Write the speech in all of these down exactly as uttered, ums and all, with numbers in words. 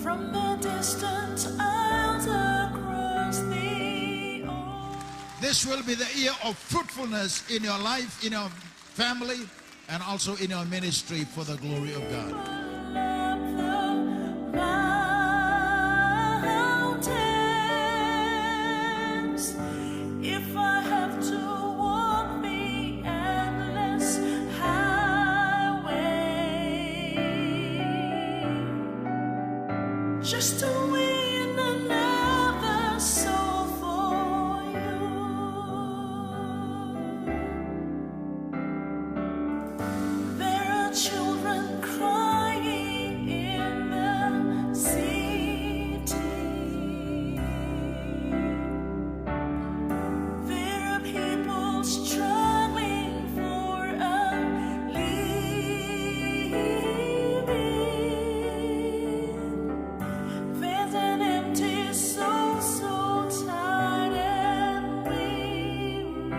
From the distant isles across the ocean. This will be the year of fruitfulness in your life, in your family, and also in your ministry for the glory of God. If I have to walk the endless highway just to win another soul for you. There are children crying in the city. There are people struggling for a living. There's an empty soul, so tired and weary.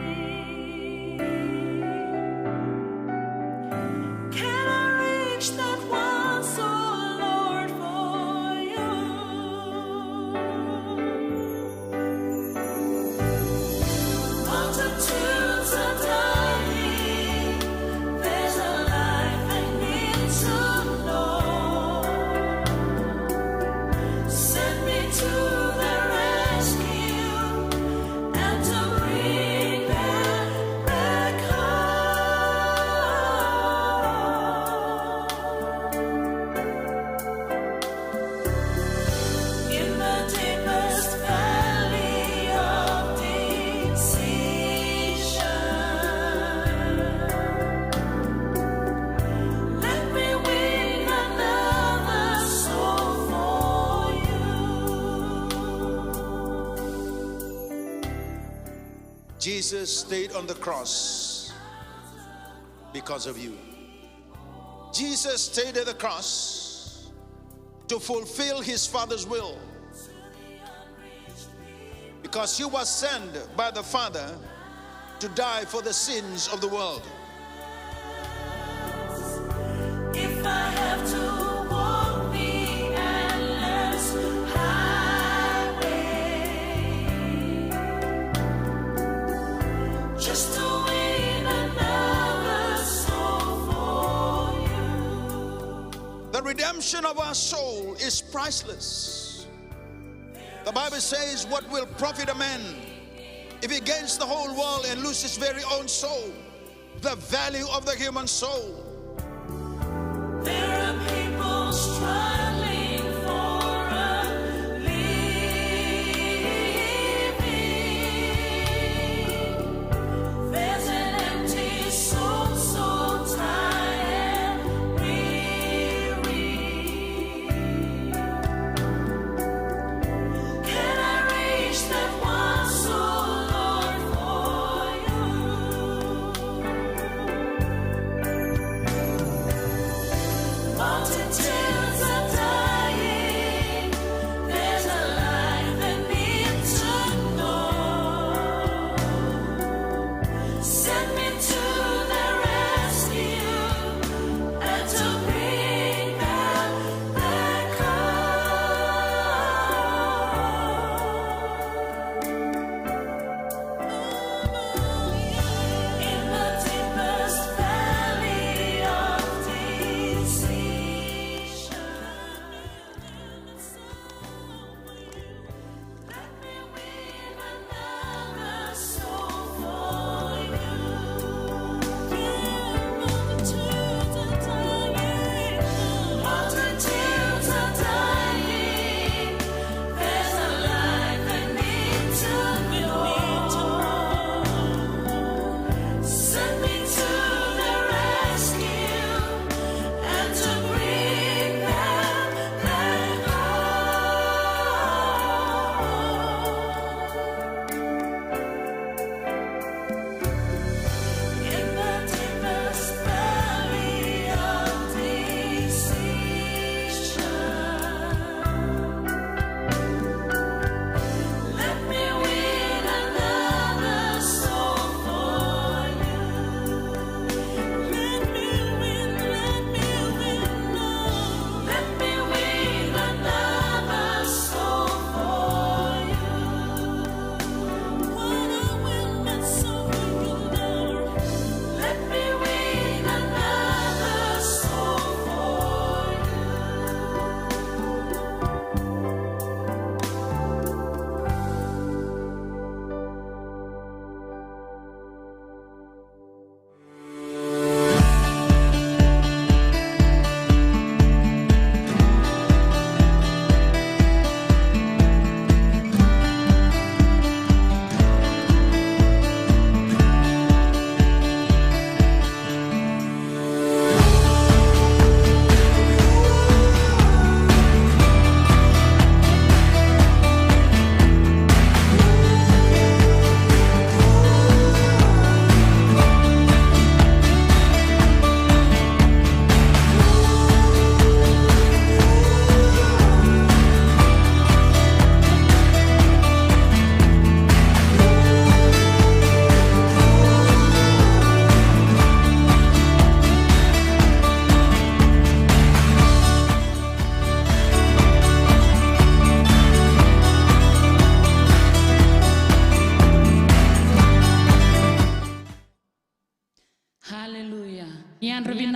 Can I reach that one soul, Lord, for you? Multitudes are dying. There's a life I need to know. Send me to the rescue and to bring them back home. In the deepest valley of decision, let me win another soul for you. Jesus stayed on the cross because of you. Jesus stayed at the cross to fulfill his Father's will, because he was sent by the Father to die for the sins of the world. If I have to walk the endless highway just to win another soul for you. The redemption of our soul is priceless. The Bible says, "What will profit a man if he gains the whole world and lose his very own soul?" The value of the human soul. There are people struggling for a living. There's an empty soul, so tired and weary. Can I reach that one soul, Lord, for you?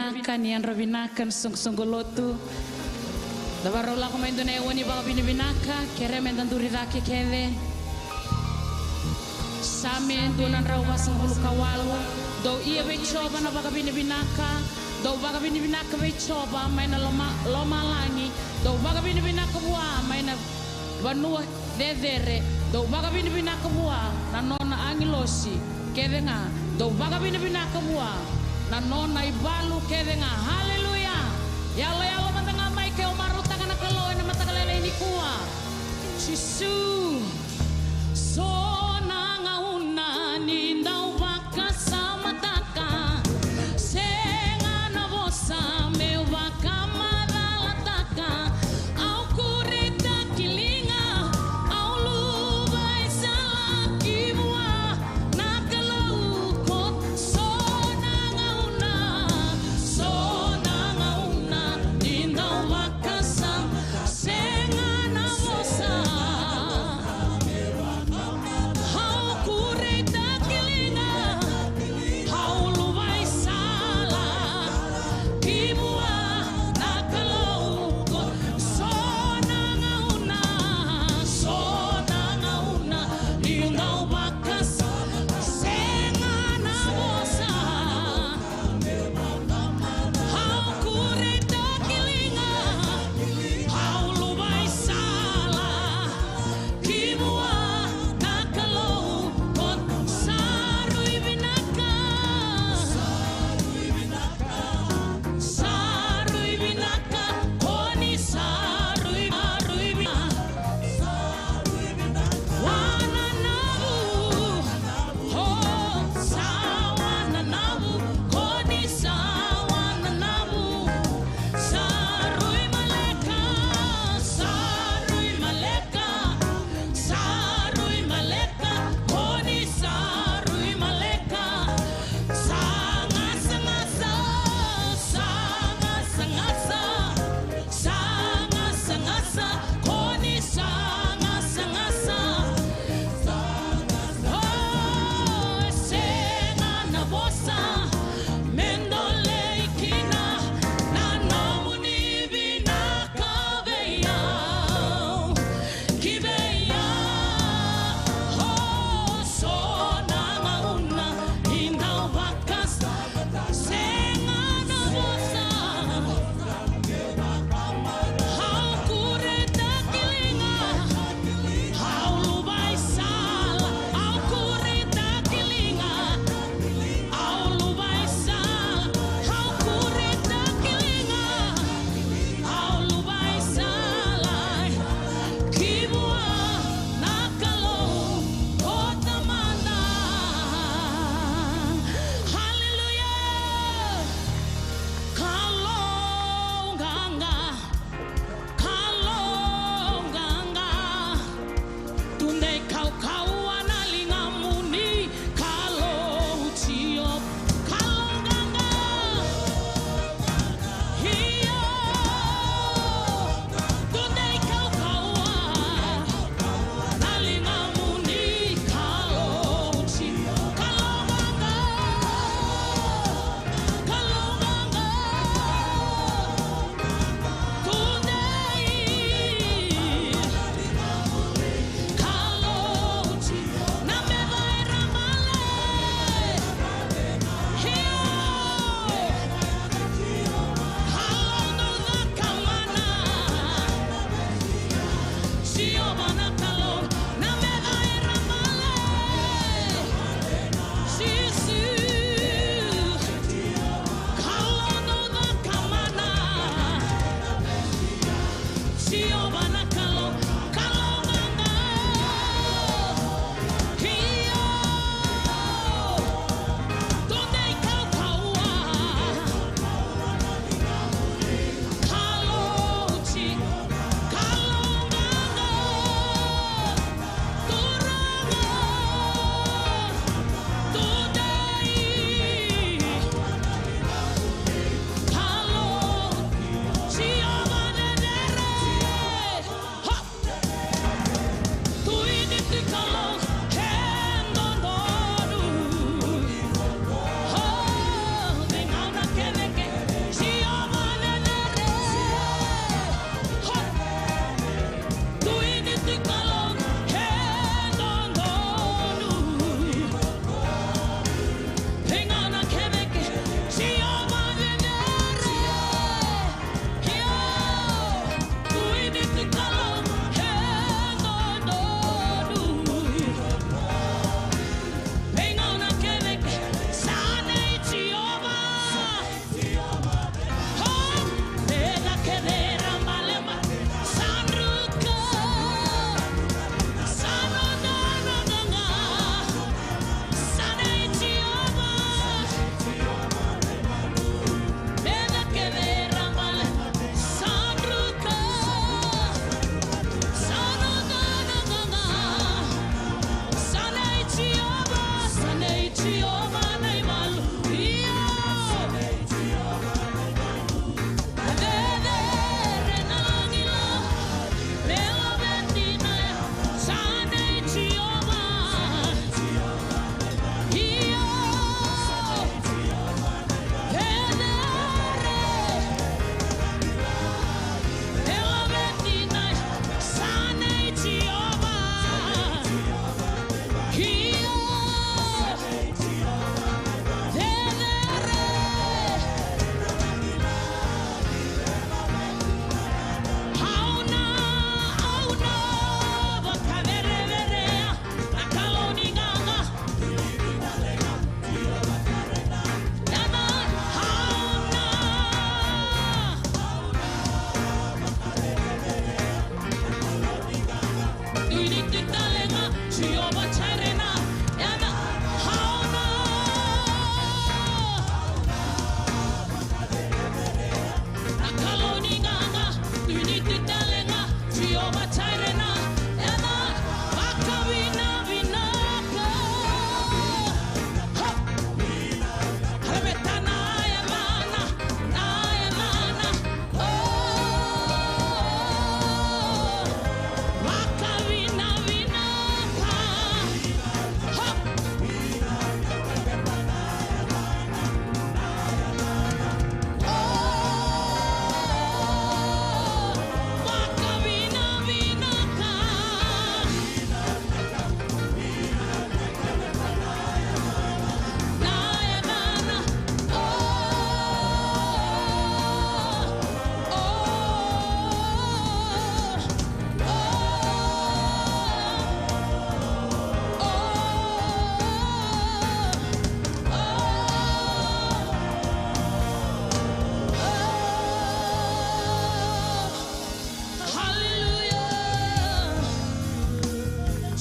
Vinaka, ni yadra vinaka na soqosoqo lotu. Da varau lako mai dua na aua ni vakavinavinaka, kere me da duri cake kece. Same dua na drau vasagavulu ka walu. Dou ia vei Jiova na vakavinavinaka. Dou vakavinavinaka vei Jiova mai na loma, lomalagi. Dou vakavinavinaka vua mai na vanua cecere. Dou vakavinavinaka vua na nona agilosi kece ga. Dou vakavinavinaka vua na nona ivalu kece ga. Haleluya. Yaloyalo mada ga mai ke o marautaka na Kalou ena mataka lailai nikua. Jisu. So na gauna ni dau vakasamataka, sega na vosa meu vakamacalataka. Au kuretaki liga, au luva e sala ki vua na Kalou ko. So na gauna, so na gauna ni dau vakasama, sega na vosa.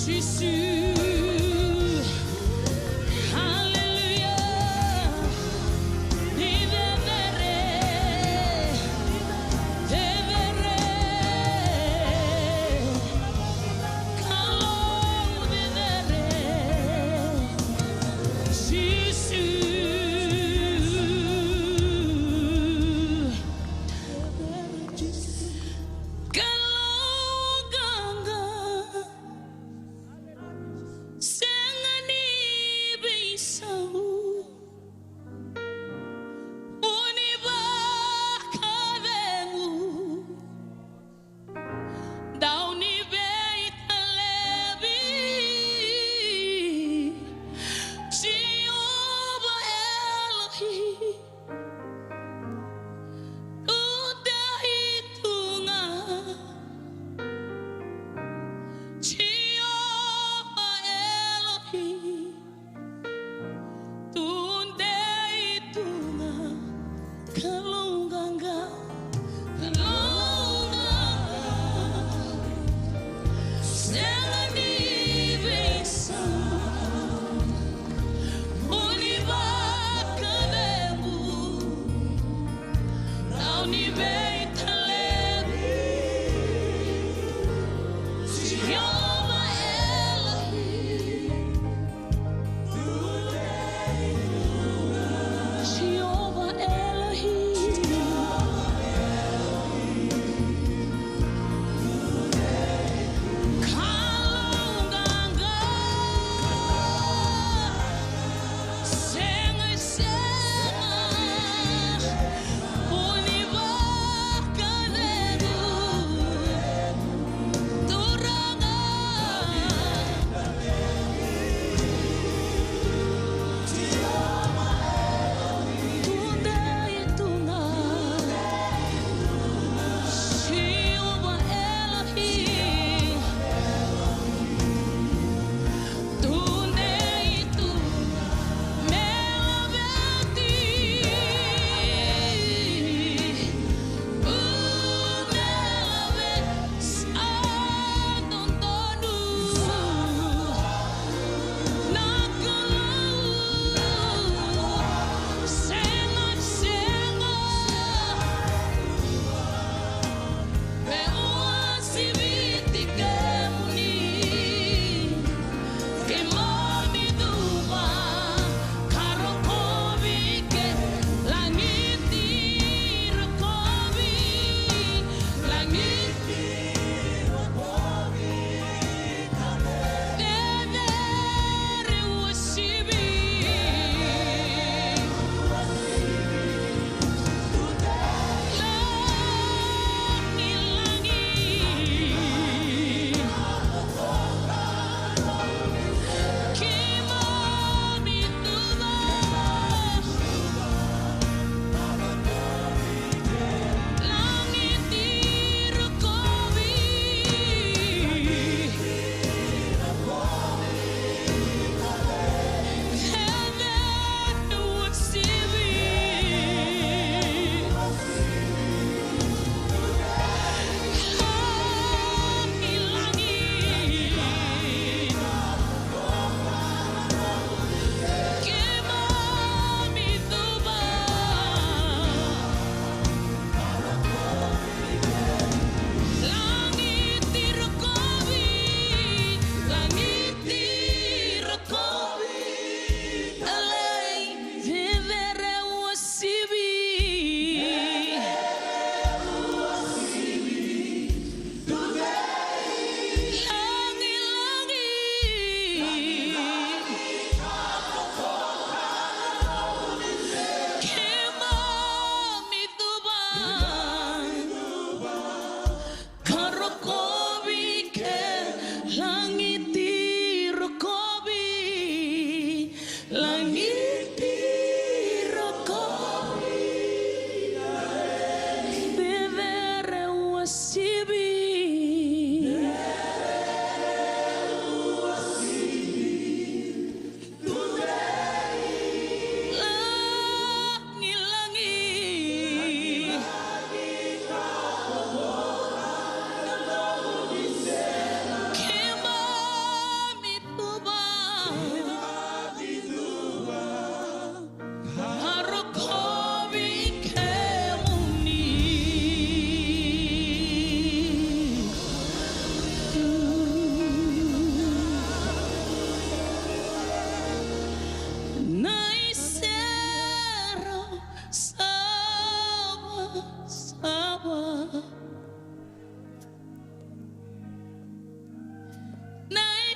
Jisu. Haleluya. Ni cecere, cecere. Kalou cecere. Jisu. Kalou qaqa.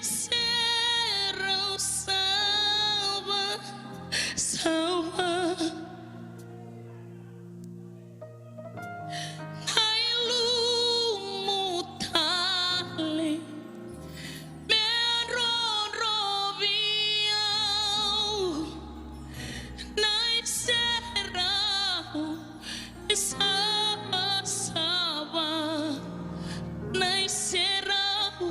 Serau sava, sava. Na ilumu tale me drodro vei au. Na iserau savasava, na iserau,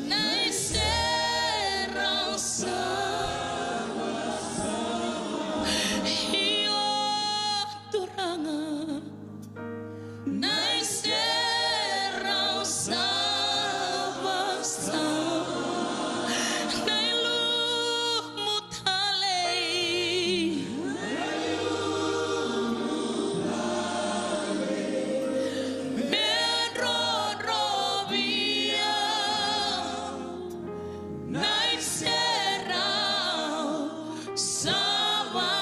na iserau savasava. Io, Turaga. Na iserau savasava, na ilumu talei. Me drodro vei au. Na iserau savasava,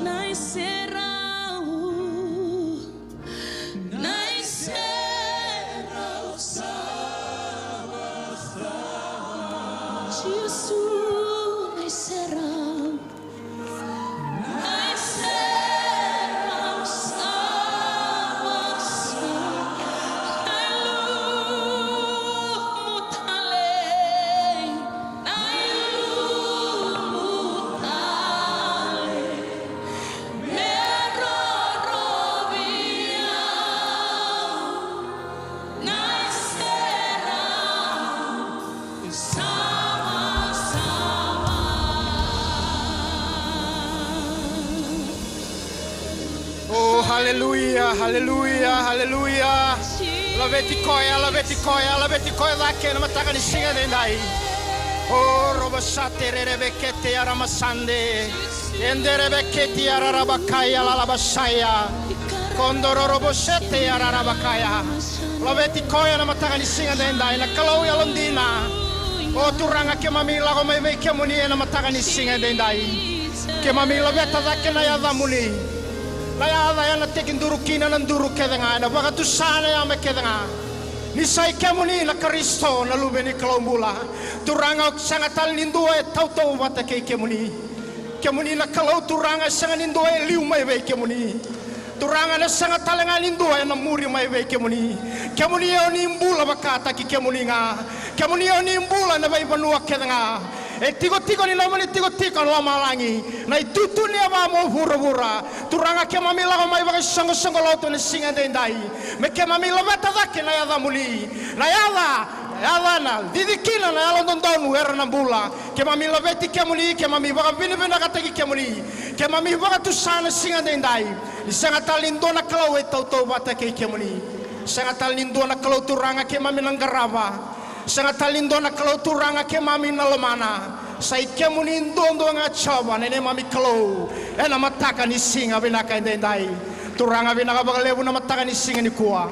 na iserau, na iserau savasava. Jisu, na iserau. Sava, sava. Oh, haleluya, haleluya, haleluya. Laveti koya, laveti koya, laveti koya cake ena mataka ni siga edaidai. Oh, robo sate rerevekete aramasande. Endereveketi ararabakaya lalabasaya. Kondororobosete ararabakaya. Laveti koya na mataka ni siga edaidai, na Kalou yalodina. O Turaga, keimami lako mai vei kemuni ena mataka ni siga edaidai. Keimami laveta cake na yacamuni. Na yaca ena tekiduru kina na duru kece ga, ena vakatusa na yame kece ga. Ni sa i kemuni na Karisito, na Luve ni Kalou bula. Turaga, o sega tale ni dua e tautauvata kei kemuni. Kemuni na Kalou, Turaga, e sega ni dua e liu mai vei kemuni. Turaga, na sega tale ga ni dua ena muri mai vei kemuni. Kemuni o ni bula vakataki kemuni ga. Kemuni o ni bula ena veivanua kece ga. E tikotiko ni nomuni tikotiko na lomalagi, na itutu ni yavamuni vuravura. Turaga, keimami lako mai vakaisoqosoqo lotu ena siga edaidai me keimami laveta cake na yacamuni. Na yaca, yaca ena cici kina na yalododonu era na bula. Keimami laveti kemuni, keimami vakavinavinakataki kemuni. Keimami vakatusa na siga edaidai. Ni sega tale ni dua na Kalou e tautauvata kei kemuni. Sega tale ni dua na Kalou, Turaga, keimami na qarava. Sega tale ni dua na Kalou, Turaga, keimami na lomana. Sa i kemuni duadua ga, Jiova, na neimami Kalou, ena mataka ni siga vinaka edaidai. Turaga, vinaka vakalevu na mataka ni siga nikua.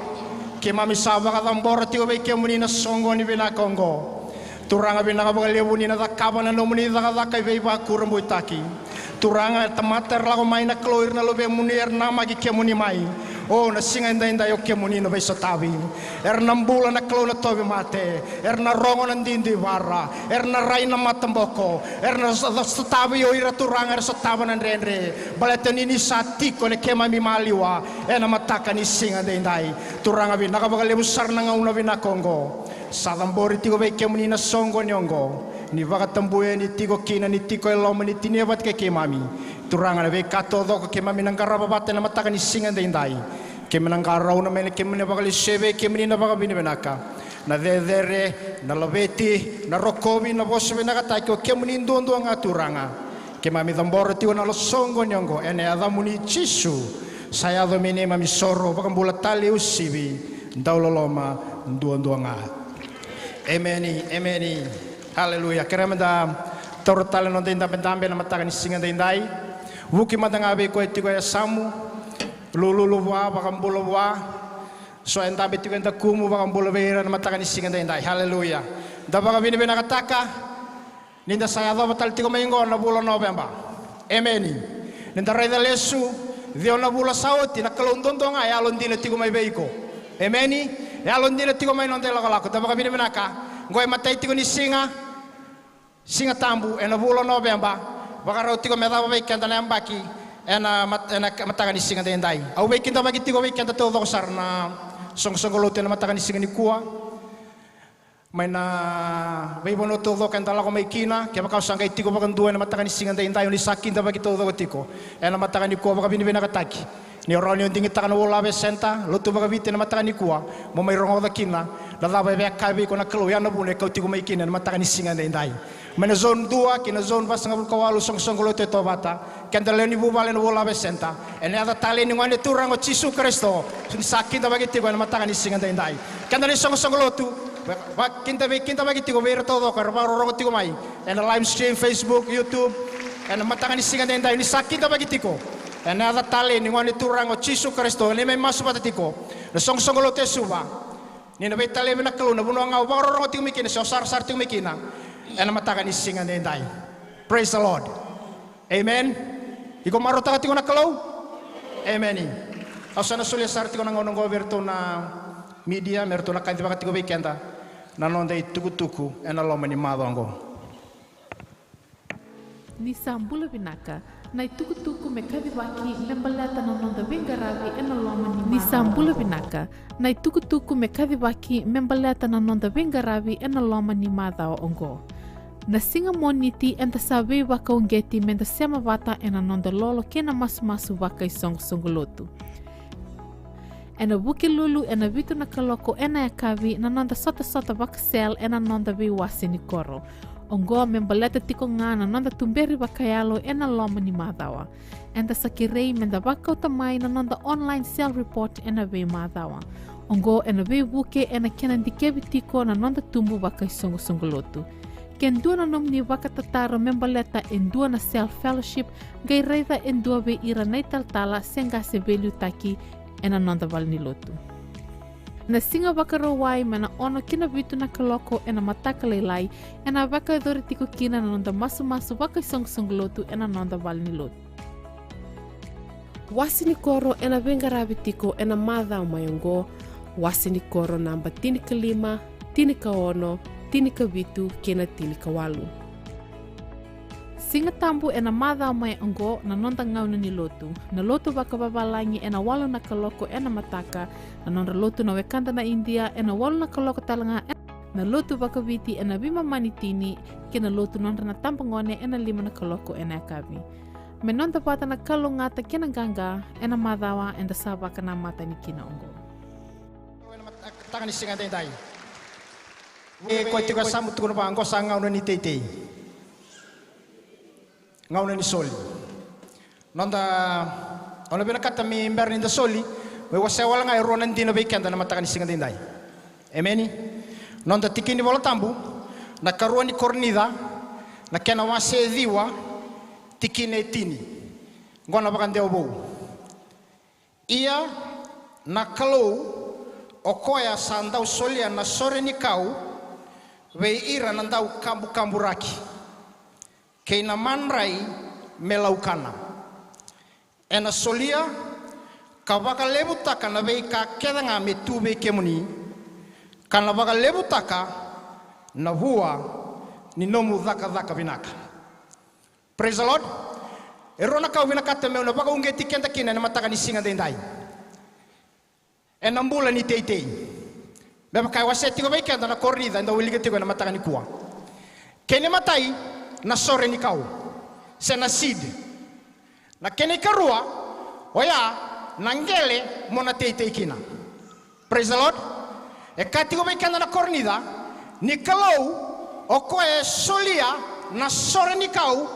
Keimami sa vakacabora tiko vei kemuni na soqoni vinaka oqo. Turaga, vinaka vakalevu ni na cakava na nomuni cakacaka e veivakurabuitaki. Turaga, e tamata era lako mai, na Kalou, ira na luvemuni era namaki kemuni mai. O, na siga edaidai o kemuni na veisotavi. Era na bula, na Kalou, na tauvimate. Era na rogo na duidui vara. Era na rai na mataboko. Era na so-, sotavi o ira, Turaga, era sotava na dredre. Baleta ni ni sa tiko ena keimami maliwa ena mataka ni siga edaidai. Turaga, vinaka vakalevu sara na gauna vinaka oqo. Sa cabori tiko vei kemuni na soqoni oqo. Ni vakatabuya, ni tiko kina, ni tiko e loma, ni tinia vata kei keimami. Turaga, na veika taucoko keimami na qarava vata ena mataka ni siga edaidai, keimami na qarauna mai na kemuni na vakalesuya vei kemuni na vakavinavinaka, na cecere, na laveti, na rokovi, na vosa vinakataki, o kemuni duadua ga, Turaga. Keimami cabora tiko na soqoni oqo ena yacamuni, Jisu. Sa yaco me neimami soro, vakabula, tale, uasivi, dauloloma duadua ga. Emeni, emeni. Haleluya. Kerea meda taura tale na noda idabedabe ena mataka ni siga edaidai. Vuki mada ga vei koya tiko e yasamu. Lululu vua, vakabula vua. So e dabe tiko e dakumu, vakabula vei ira ena mataka ni siga edaidai. Haleluya. Da vakavinavinakataka ni da sa yacova tale tiko mai oqo na vula o Noveba. Emeni. Ni da raica lesu, ciwa na vula sa oti, na Kalou duadua ga e yalodina tiko mai vei iko. Emeni. Yalodina tiko mai noda ilakolako, da vakavinavinaka. Oqo e matai tiko ni siga, Siga Tabu ena vula o Noveba. Vakarau tiko me cava vei keda na yabaki ena mat-, ena mataka ni siga daidai. Au veikidavaki tiko vei keda taucoko sara na soqosoqo lotu ena mataka ni siga nikua. Mai na veivanua taucoko eda lako mai kina, kevaka o sa qai tiko vakadua ena mataka ni siga daidai, o ni sa kidavaki taucoko tiko ena mataka nikua, vakavinavinakataki. Ni o rawa ni o digitaka na World Harvest Centre, lotu vakaviti ena mataka nikua, mo mai rogoca kina na cava e via kaya vei iko na Kalou, ya na vuna e kau tiko mai kina ena mataka ni siga daidai. Mai na zone dua ki na zone vasagavulu ka walu, soqosoqo lotu e Tovata, keda lewe ni vuvale na World Harvest Centre, ena yaca talei ni Gone Turaga o Jisu Karisito, ni sa kidavaki tiko ena mataka ni siga daidai. Keda na isoqosoqo lotu, va-, vakida-, veikidavaki tiko vei ira taucoko era vakarorogo tiko mai ena live stream, Facebook, YouTube, ena mataka ni siga daidai, ni sa kidavaki tiko ena yaca talei ni Gone Turaga o Jisu Karisito, ni mai masu vata tiko na soqosoqo lotu e Suva. Ni na veitalevi na Kalou na vanua ga o vakarorogo tiko mai kina se o sarasara tiko mai kina ena mataka ni siga daidai. Praise the Lord. Amen. Iko marautaka tiko na Kalou? Amen. Au sa na solia sara tiko na gauna oqo vei iratou na media me ratou na kacivaka tiko vei keda na noda itukutuku ena loma ni macawa oqo. Ni sa bula vinaka. Na itukutuku me kacivaki me baleta na noda veiqaravi ena loma ni macawa. Ni sa bula vinaka. Na itukutuku me kacivaki me baleta na noda veiqaravi ena loma ni macawa oqo. Na siga Moniti eda sa veivakauqeti meda sema vata ena noda lolo kei na masumasu vakaisoqosoqo lotu. Ena Vukelulu ena vitu na kaloko ena yakavi na noda sotasota vakasel ena noda veiwase ni koro. Oqo me baleta tiko ga na noda tuberi vakayalo ena loma ni macawa. Eda sa kerei meda vakauta mai na noda online cell report ena veimacawa. Oqo ena veivuke ena kena dikevi tiko na noda tubu vakaisoqosoqo lotu. Ke dua na nomuni vakatataro me baleta e dua na cell fellowship, qai raica e dua vei ira na italatala se qase veiliutaki ena noda valenilotu. Na siga Vakarauwai mai na ono ki na vitu na kaloko ena mataka lailai, ena vakayacori tiko kina na noda masumasu vakaisoqosoqo lotu ena noda valenilotu. Wase ni koro ena veiqaravi tiko ena macawa mai oqo. Wase ni koro naba tinikalima, tinikaono, tinikavitu kei na tinikawalu. Siga Tabu ena macawa mai oqo na noda gauna ni lotu. Na lotu vakavavalagi ena walu na kaloko ena mataka, na nodra lotu na wekada na Idia ena walu na kaloko talega, na lotu vakaviti ena veimama ni tini, kei na lotu nodra na tabagone ena lima na kaloko ena yakavi. Me noda vata na kalougata kei na qaqa ena macawa eda sa vakanamata yani kina oqo. Ena mataka ni siga daidai. E koya tiko e sa mutuka na va, oqo sa gauna ni teitei. Gauna ni soli. Noda, au na vinakata me bera ni da soli, me wasea wale ga e rua na dina vei keda na mataka ni siga daidai. Emeni. Noda tikini Vola Tabu, na karua ni Korinica, na kena wase e ciwa, tikina e tini. Oqo na vakadewa vou. Ia na Kalou, o koya sa dau solia na sore ni kau vei ira na dau kabukaburaki kei na madrai me laukana. Ena solia ka vakalevutaka na veika kece ga me tu vei kemuni, ka na vakalevutaka na vua ni nomu cakacaka vinaka. Praise the Lord. E rua na ka au vinakata meu na vakauqeti keda kina ena mataka ni siga daidai. Ena bula ni teitei. Me vaka e wasea tiko vei keda na Korinica eda wilika tiko ena mataka nikua. Kena imatai, na sore ni kau, se na seed. Na kena ikarua, oya na qele mo na teitei kina. Praise the Lord. E kaya tiko vei keda na Korinica ni Kalou, o koya e solia na sore ni kau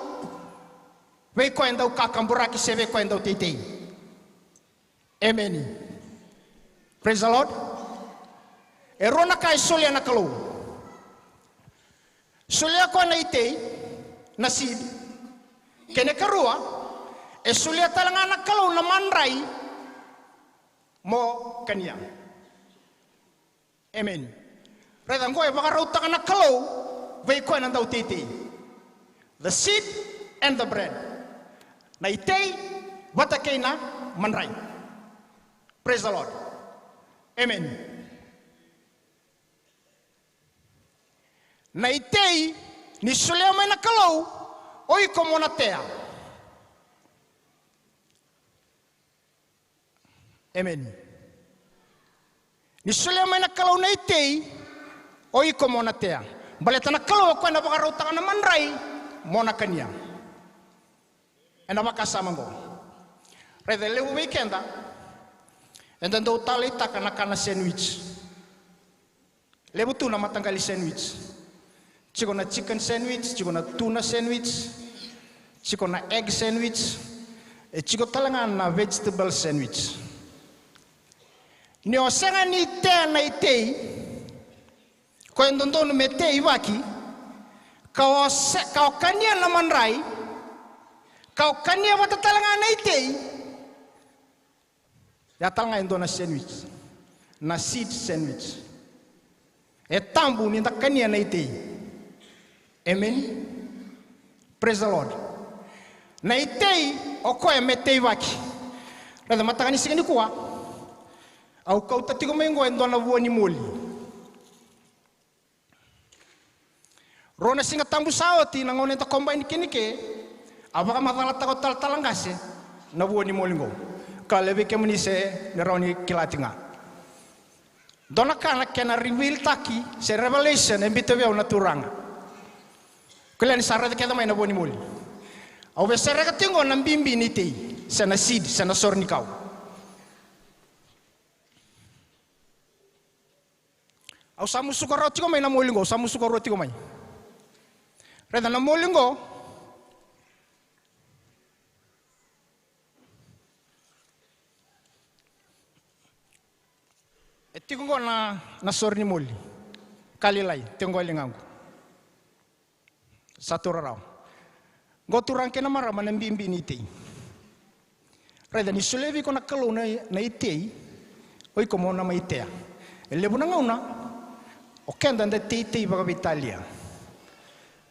vei koya e dau kakaburaki se vei koya e dau teitei. Emeni. Praise the Lord. E rua na ka e solia na Kalou. Solia koya na itei, na seed. Kena ikarua, e solia talega na Kalou na madrai mo kania. Emeni. Raica, oqo e vakarautaka na Kalou vei koya na dau teitei. The seed and the bread. Na itei vata kei na madrai. Praise the Lord. Emeni. Na itei, ni solia mai na Kalou, o iko mo na tea. Emeni. Ni solia mai na Kalou na itei, o iko mo na tea. Baleta na Kalou o koya na vakarautaka na madrai mo na kania. Ena vakasama oqo. Raica, e levu vei keda eda dau taleitaka na kana sandwich. Levu tu na mataqali sandwich. Tiko na chicken sandwich, tiko na tuna sandwich, tiko na egg sandwich, e tiko tale ga na vegetable sandwich. Ni o sega ni tea na itei, ko e dodonu me teivaki, ka o se-, ka o kania na madrai, ka o kania vata tale ga na itei, ya tale ga e dua na sandwich, na seed sandwich. E tabu ni da kania na itei. Emeni. Praise the Lord. Na itei o koya me teivaki. Raica, mataka ni siga nikua, au kauta tiko mai oqo e dua na vua ni moli. Rua na Siga Tabu sa oti, na gauna eda combine kina ke, a vakamacalataka o talatala qase na vua ni moli oqo. Ka levu vei kemuni se ni rawa ni kila tiko ga. Dua na ka na kena reveal-taki se revelation e biuta vei au na Turaga. Kila ni sa raica kece mai na vua ni moli. Au via sereka tiko oqo na bibi ni tei, se na seed, se na sore ni kau. Au sa musuka rawa tiko mai na moli oqo, au sa musuka rawa tiko mai. Raica na moli oqo. E tiko oqo na, na sore ni moli. Kalilai, tiko oqo e ligaqu. Sa tu rarawa. Qo turaga kei na marama na bibi ni tei. Raica ni solia vei iko na Kalou na, na itei, o iko mo na mai tea. E levu na gauna, o keda da teitei vakaveitalia.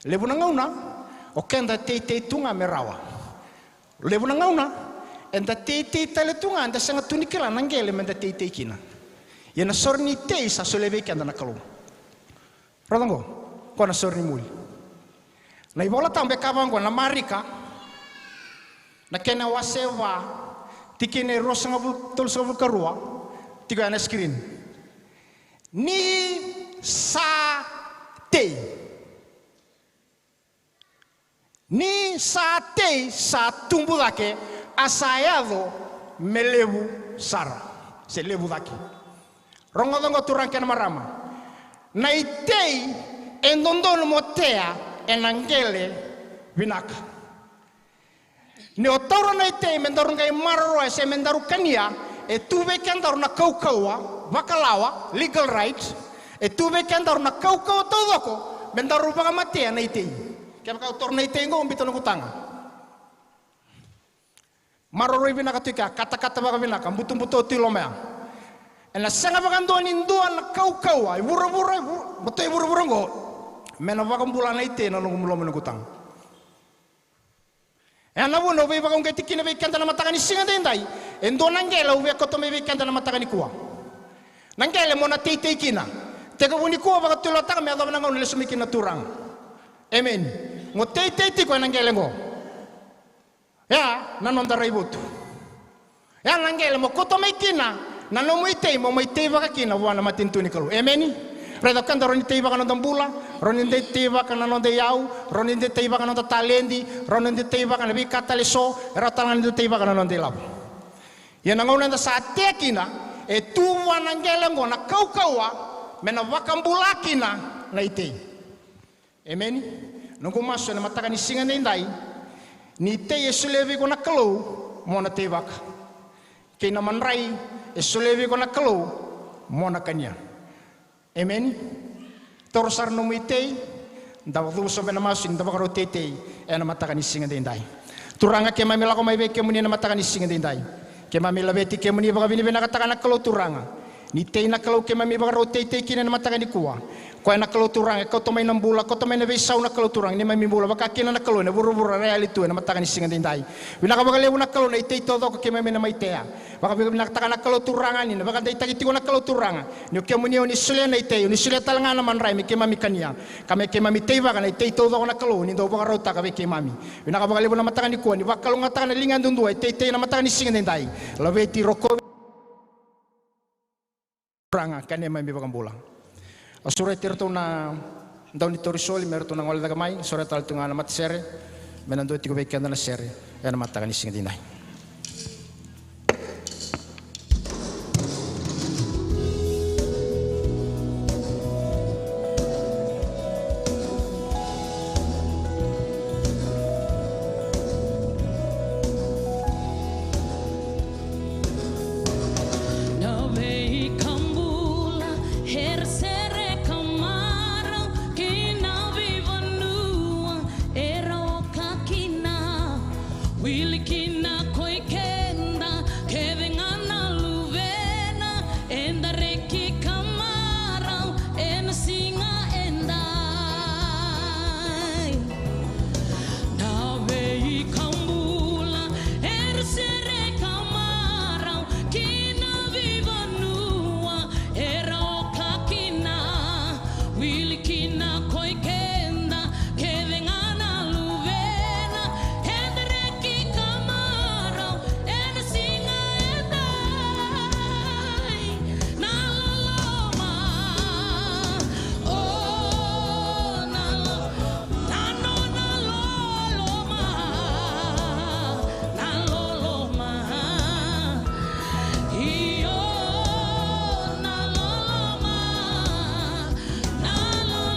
Levu na gauna, o keda teitei tu ga me rawa. Levu na gauna, eda teitei tale tu ga, eda sega tu ni kila na qele meda teitei kina. Ia na sore ni tei sa solia vei keda na Kalou. Raica oqo, oqo na sore ni moli. Na iVola Tabu e kaya vaqo, na Marika, na kena wase va, tikina e ruasagavulu, tolusagavulu ka rua, tiko ya na screen. Ni sa tei. Ni sa tei, sa tubu cake, a sa yaco me levu sara, se levu cake. Rogoca oqo turaga kei na marama. Na itei e dodonu mo tea ena qele vinaka. Ni o taura na itei me daru qai maroroya se me daru kania, e tu vei kedaru na kaukauwa vakalawa, legal right. E tu vei kedaru na kaukauwa taucoko me daru vakamatea na itei. Kevaka au taura na itei oqo, au biuta noqu taga. Maroroi vinaka tu i kea, katakata vakavinaka, butobuto tu i loma ya. Ena sega vakadua ni dua na kaukauwa i vuravura, i vu-, buto i vuravura oqo me na vakabula na itei ena noqu loma, noqu taga. E na vuna au veivakauqeti kina vei keda na mataka ni siga daidai. E dua na qele au via kauta mai vei keda na mataka nikua. Na qele mo na teitei kina. Tekivu nikua vakatulewa taka me yacova na gauna lesu mai kina na Turaga. Emeni. Mo teitei tiko ena qele oqo. Ya na noda raivotu. Ya na qele mo kauta mai kina na nomu itei mo mai teivaka kina vua na matanitu ni Kalou. Emeni. Raica o keda rawa ni teivaka na noda bula, rawa ni da teivaka na noda iyau, rawa ni da teivaka na noda taledi, rawa ni da teivaka na veika tale eso, e rawa tale ga ni da teivaka na noda ilavo. Ia na gauna eda sa tea kina, e tu vua na qele oqo na kaukauwa me na vakabula kina na itei. Emeni. Noqu masu ena mataka ni siga daidai, ni tei e solia vei iko na Kalou mo na teivaka, kei na madrai e solia vei iko na Kalou mo na kania. Emeni. Taura sara nomu itei. Da cuva sobu ena masu ni da vakarau teitei ena mataka ni siga daidai. Turaga, keimami lako mai vei kemuni ena mataka ni siga daidai. Keimami laveti kemuni, vakavinavinakataka na Kalou Turaga. Ni tei na Kalou keimami vakarau teitei kina ena mataka nikua. Koya na Kalou Turaga e kauta mai na bula, kauta mai na veisau na Kalou Turaga, neimami bula, vaka kina na Kalou ena vuravura ra yali tu ena mataka ni siga daidai. Vinaka vakalevu na Kalou na itei taucoko keimami na mai tea. Vakavinakataka na Kalou Turaga ni na vakadeitaki tiko na Kalou Turaga ni o kemuni o ni solia na itei, o ni solia tale ga na madrai me keimami kania. Ka me keimami teivaka na itei taucoko na Kalou ni dau vakarautaka vei keimami. Vinaka vakalevu na mataka nikua ni vakalougatataka na liga yadudua e teitei ena mataka ni siga daidai. Laveti, rokovi. Turaga ka neimami vakabula. Au sureti iratou na dau ni torisoli me ratou na gole cake mai, sureta tale tu ga na matasere me na dua tiko vei keda na sere ena mataka ni siga daidai. Na veika bula era sereka marau kei na veivanua era oka kina. Wili kina koi keda kece ga na luvena, eda reki ka marau ena siga edai. Na veika bula era sereka marau kina veivanua era oka kina. Wili kina koi keda kece ga na luvena, eda reki ka marau ena siga edai. Na loloma, o na lo, na nona loloma, na loloma, io, na loloma, na loloma.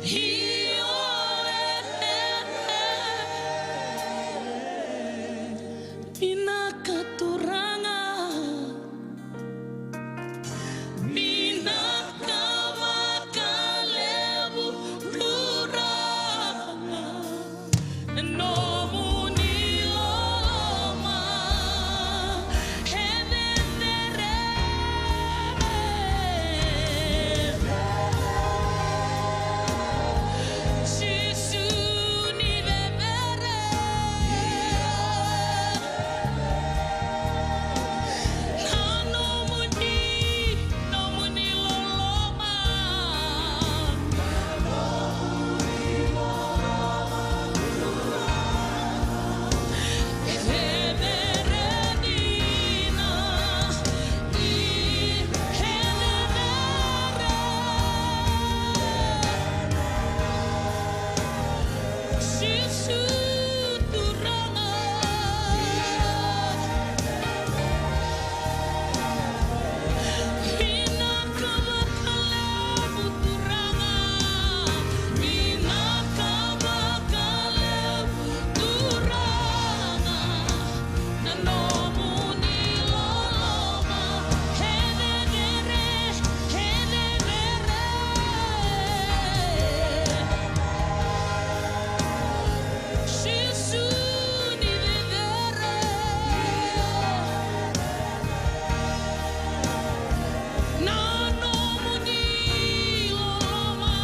Io, e, e, e. Vinaka Turaga. Vinaka vakalevu Turaga. Na nomuni loloma e cecere. Jisu ni cecere. Na nomuni, nomuni loloma. Vinaka vakalevu Turaga, vinaka vakalevu Turaga, na nomuni loloma e cecere, e cecere. Jisu ni cecere. Na nomuni loloma.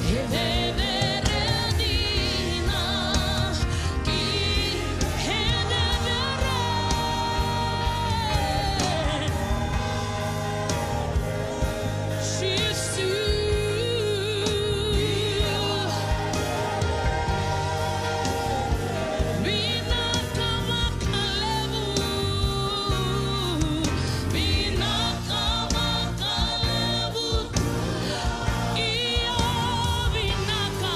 E cecere dina, e cecere. Jisu. Vinaka vakalevu, vinaka vakalevu. Io, vinaka.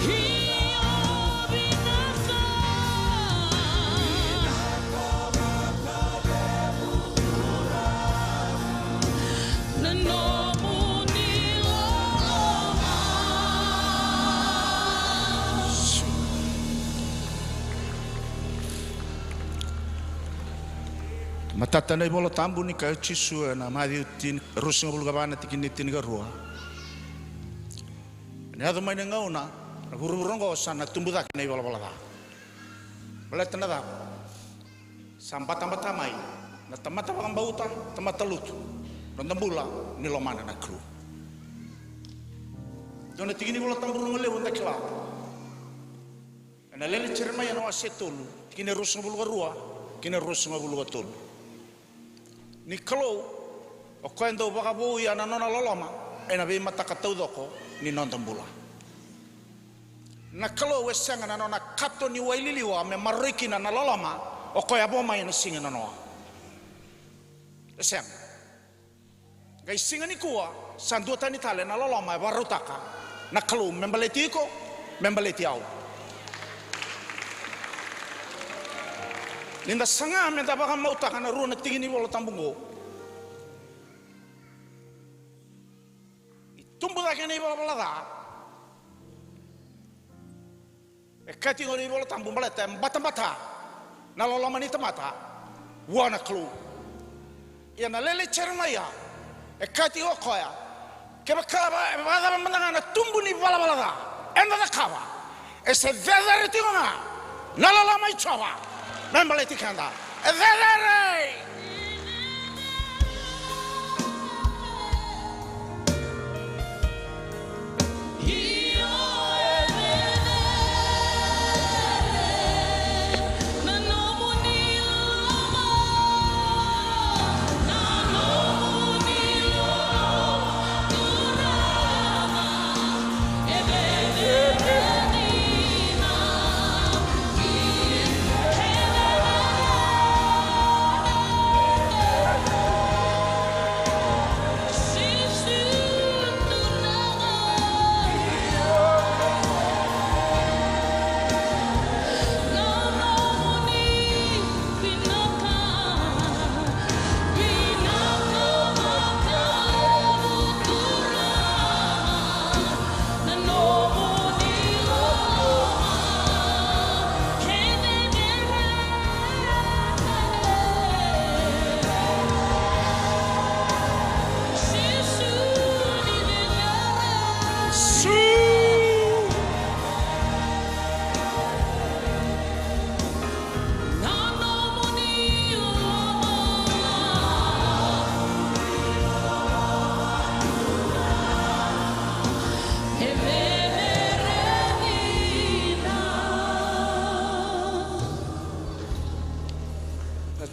Io, vinaka. Na nomuni loloma. Matata na iVola Tabu ni kaya o Jisu ena Maciu tini, ruasagavulu ka va na tikina e tinikarua. Ena yaco mai na gauna, na vuravura oqo sa na tubu cake na ivalavala ca. Baleta na cava? Sa batabata mai na tamata vakabauta, tamata lotu, noda bula ni lomana na Kalou. Dua na tiki ni Vola Tabu rogo levu da kila. Ena lele i Jeremaia na wase tolu, tikina e ruasagavulu ka rua kei na ruasagavulu ka tolu. Ni Kalou, o koya e dau vakavouya na nona loloma ena veimataka taucoko ni noda bula. Na Kalou e sega na nona kato ni wai liliwa me maroroi kina na loloma o koya a vo mai ena siga i nonoa. E sega. Qai siga nikua, sa duatani tale na loloma e vakarautaka na Kalou me baleti iko, me baleti au. Ni da saga me da vakamautaka na rua na tiki ni Vola Tabu oqo. Ni tubu cake na ivalavala ca. E kaya tiko na iVola Tabu baleta e batabata na loloma ni tamata vua na Kalou. Ia na lele i Jeremaia e kaya tiko o koya, kevaka va-, e vakacava mada ga na tubu ni valavala ca eda cakava, e se cecere tiko ga na loloma i Jiova me baleti keda. E cecere!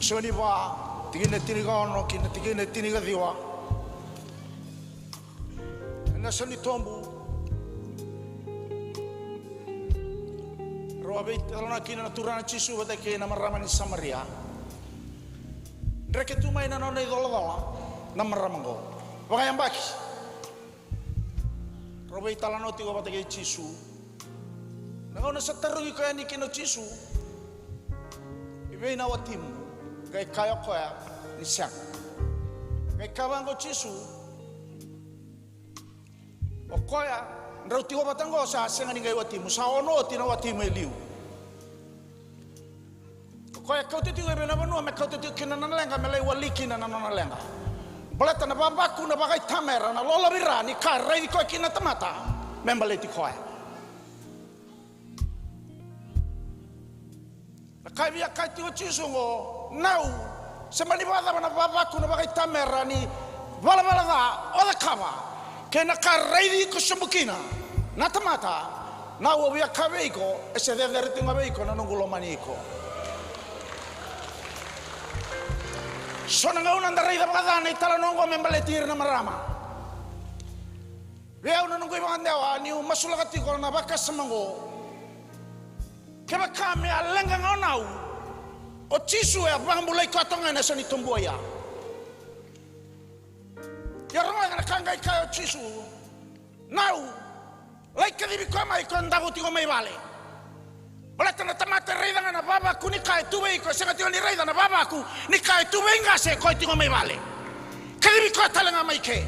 Joni va, tikina e tinikaono ki na tikina e tinikaciwa. Ena Joni tobu, rau a veitalanoa kina na Turaga Jisu vata kei na marama ni Samaria. Dreke tu mai na nona icolacola na marama oqo. Vakayabaki, rau veitalanoa tiko vata kei Jisu. Na gauna sa tarogi koya yani kina o Jisu, "I vei na watimu?" Qai kaya o koya ni sega. Qai kaya vaqo o Jisu, "O koya drau tiko vata oqo sa sega ni qai watimu, sa ono oti na watimu e liu. O koya e kauta tiko e vei na vanua me kauta tiko kina na leqa, me lai wali kina na nona leqa. Baleta na vavaku, na vakaitamera, na lolovira ni ka e raici koya kina na tamata me baleti koya." Na ka e via kaya tiko o Jisu oqo, na au, se mani vakacava na vavaku, na vakaitamera ni valavala ca o cakava, kei na ka e raici iko sobu kina na tamata, na au au via kaya vei iko, e se cecere tiko ga vei iko na noqu lomani iko. So na gauna da raica vakaca na italanoa oqo me baleti ira na marama. Vei au na noqu ivakadewa niu masulaka tiko na vakasama oqo. Kevaka me a leqa ga o nau, o Jisu e a vakabulai koya toka ga ena Joni tobu oya. Ia rogoca na ka qai kaya o Jisu, "Nau, lai kacivi koya mai, koya davo tiko mai vale. Baleta na tamata e raica ga na vavaku ni ka e tu vei iko, e sega tiko ni raica na vavaku ni ka e tu vei qase, koya tiko mai vale. Kacivi koya tale ga mai ke.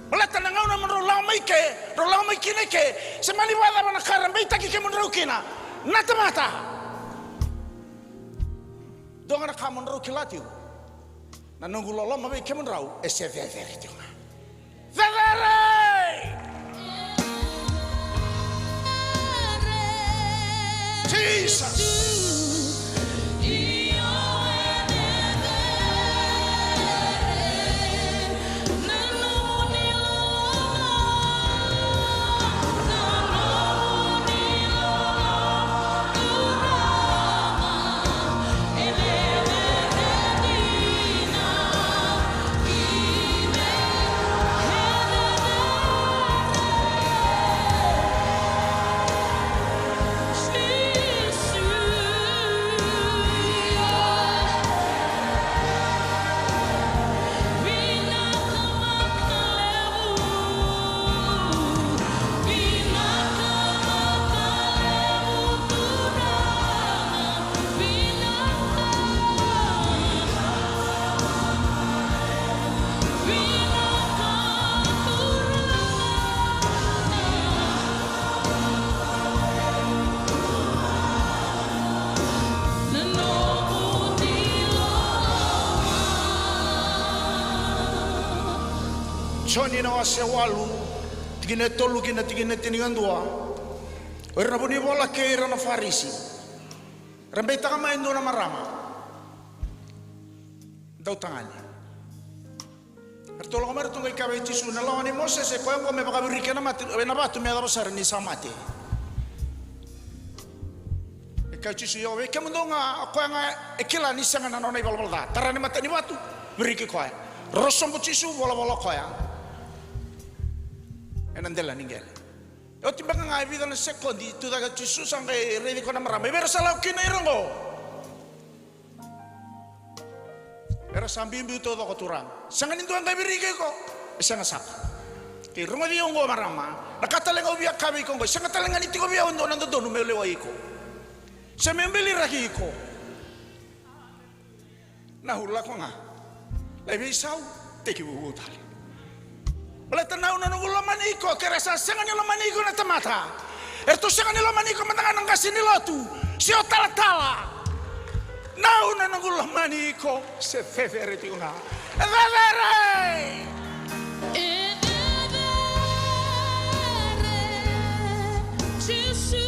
Baleta na gauna mo drau lako mai ke, drau lako mai kina i ke, se mani vakacava na ka era beitaki kemudrau kina na tamata, dua ga na ka mo drau kila tiko, na noqu loloma vei kemudrau e se cecere tiko ga." Cecere! Jesus! Joni na wase walu, tikina e tolu ki na tikina e tinikadua. O ira na vunivola kei ira na Farisi ra beitaka mai e dua na marama dautagane. Eratou lako mai, eratou qai kaya vei Jisu, "Na lawa nei Mosese, koya oqo me vakaviriki ena mate, ena vatu, me yacova sara ni sa mate." E kaya o Jisu, "Io, vei kemudou ga, o koya ga e kila ni sega na nona ivalavala ca. Tara na mata ni vatu, viriki koya." Roro sobu o Jisu, volavola o koya ena dela ni qele. E oti beka ga e vica na sekodi, tu cake o Jisu, sa qai raici koya na marama. I vei ira sa lako kina ira oqo? Era sa biubiu taucoko, Turaga. Sega ni dua e qai viriki iko. E sega sara. Kei rogoci au oqo, marama. Na ka tale ga au via kaya vei iko oqo, e sega tale ga ni tiko vei au e dua na dodonu meu lewai iko se meu biliraki iko. Na ulako ga, lai veisau, tekivu tale. Baleta na au na noqu lomani iko, ke ra sa sega ni lomani iko na tamata, eratou sega ni lomani iko mada ga na qase ni lotu se o talatala. Na au na noqu lomani iko, se cecere tiko ga. E cecere! E cecere, Jisu.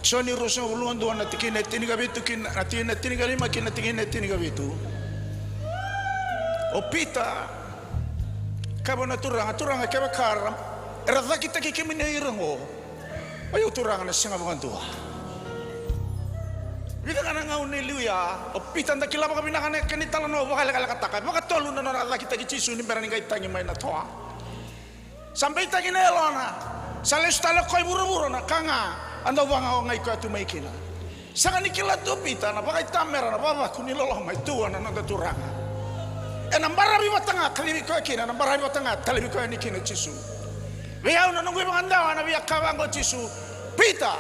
Joni ruasagavulu ka dua na tikina e tinikavitu ki na, na tikina e tinikalima ki na tikina e tinikavitu. O Pita kaya vua na Turaga, Turaga, kevaka era, era cakitaki kemuni o ira oqo, o yau Turaga na sega vakadua. Vica ga na gauna e liu ya, o Pita da kila vakavinaka na kena italanoa, vakalekalekataka. E vakatolu na nona cakitaki Jisu ni bera ni qai tagi mai na toa. Sa beitaki na yalona, sa lesu tale o koya i vuravura, na ka ga a dau vagaogai koya tu mai kina. Sega ni kila tu o Pita na vakaitamera, na vavaku ni loloma e tu vua na noda Turaga. Ena baravi vata ga kacivi koya kina, ena baravi vata ga talevi koya yani kina o Jisu. Vei au na noqu ivakadewa, na via kaya vaqo o Jisu, Pita,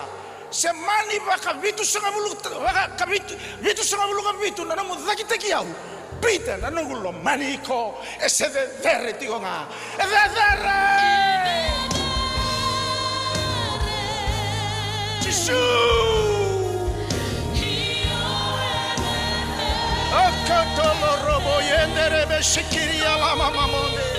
se mani vakavitusagavulu, vaka, ka vitu, vitusagavulu ka vitu na nomu cakitaki au, Pita, na noqu lomani iko e se cecere tiko ga. E cecere! Jisu! Akatolorobo yenderebe sikiria lama mamonde.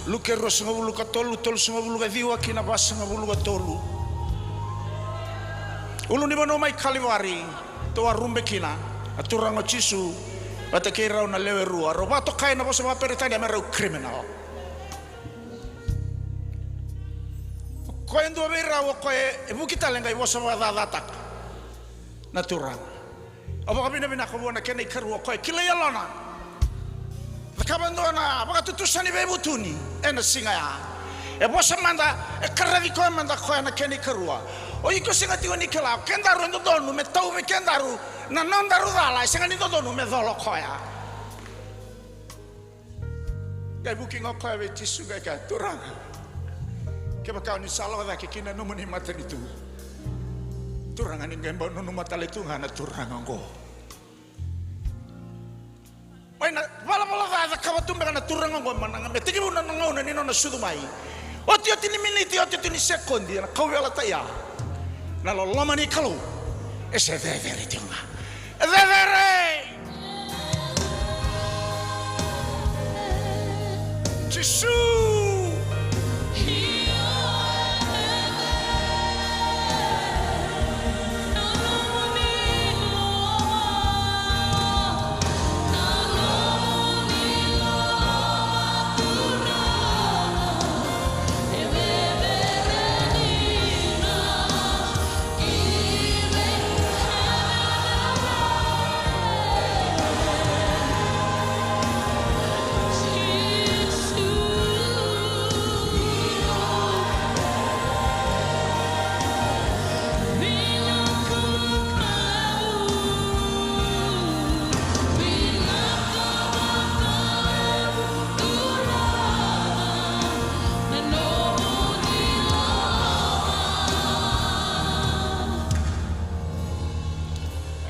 Luke ruasagavulu ka tolu, tolusagavulu ka ciwa ki na vasagavulu ka tolu. Ulunivanua mai Kalivari, tou a rube kina na Turaga o Jisu vata kei rau na lewe rua, rau vakatokai na vosa vakaperitania me rau criminal. O koya e dua vei rau, o koya e vuki tale qai vosa vakacacataka na Turaga. Au vakavinavinaka vua na kena ikarua, o koya e kilai yalona. Cakava e dua na vakatutusa ni veivutuni ena siga ya. E vosa mada, e karaci koya mada o koya na kena ikarua. O iko sega tiko ni kila, o kedaru e dodonu me tau vei kedaru na nodaru cala, e sega ni dodonu me colo koya. Qai vuki ga o koya vei Jisu qai kaya, Turaga, kevaka o ni sa lako cake ki na nomuni matanitu. Turaga, ni qai bau nanuma tale tu ga na turaga oqo. Mai na valavala ca e cakava tu beka na turaga oqo, ma na, me tekivu na gauna ni nona sucu mai. Otioti ni miniti, otioti ni sekodi, ena kauveilatai ya, na loloma ni Kalou e se cecere tiko ga. E cecere! Jisu!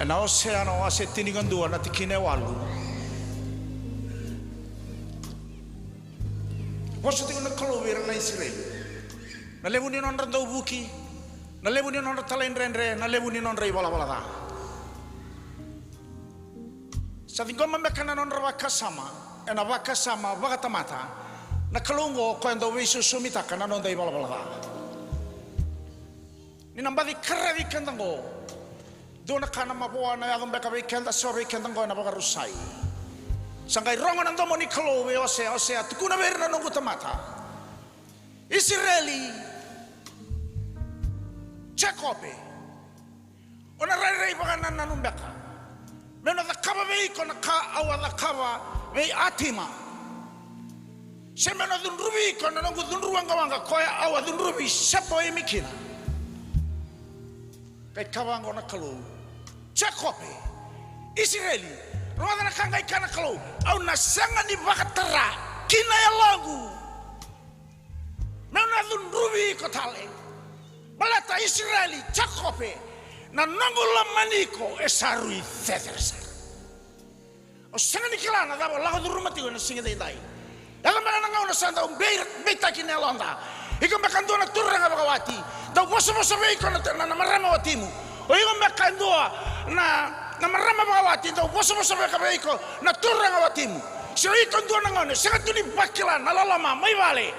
Ena Osea na wase tinikadua na tikina e walu. Vosa tiko na Kalou vei ira na Isireli. Na levu ni nodra dauvuki, na levu ni nodra talaidredre, na levu ni nodra ivalavala ca. Sa ciqoma beka na nodra vakasama ena vakasama vakatamata. Na Kalou oqo o koya dau veisosomitaka na noda ivalavala ca. Ni na baci karavi keda oqo. Dua na ka na mavoa na yaco beka vei keda, sauri keda oqo ena vakarusai. Sa qai rogo na domo ni Kalou vei Osea, Osea, tukuna vei ira na noqu tamata Isireli, Jekope, o na rairai vakanananu beka meu na cakava vei iko na ka au a cakava vei Atima, se meu na cudruvi iko na noqu cudru waqawaqa koya au a cudruvi Sepoimi kina? Qai kaya vaqo na Kalou, Jekope, Isireli, rogoca na ka qai kaya na Kalou: Au na sega ni vakatara ki na yaloqu meu na cudruvi iko tale. Baleta Isireli, Jekope, na noqu lomani iko e sa rui cecere sara. O sega ni kila na cava o lako curuma tiko ena siga edaidai. Yaco beka na gauna sa dau bei, beitaki na yaloda. Iko beka dua na turaga vakawati, dau vosavosa vei iko na, na, na marama watimu. O iko beka dua na, na marama vakawati, dau vosavosa vei iko na turaga watimu. Se o iko dua na gone sega tu ni vakila na loloma mai vale,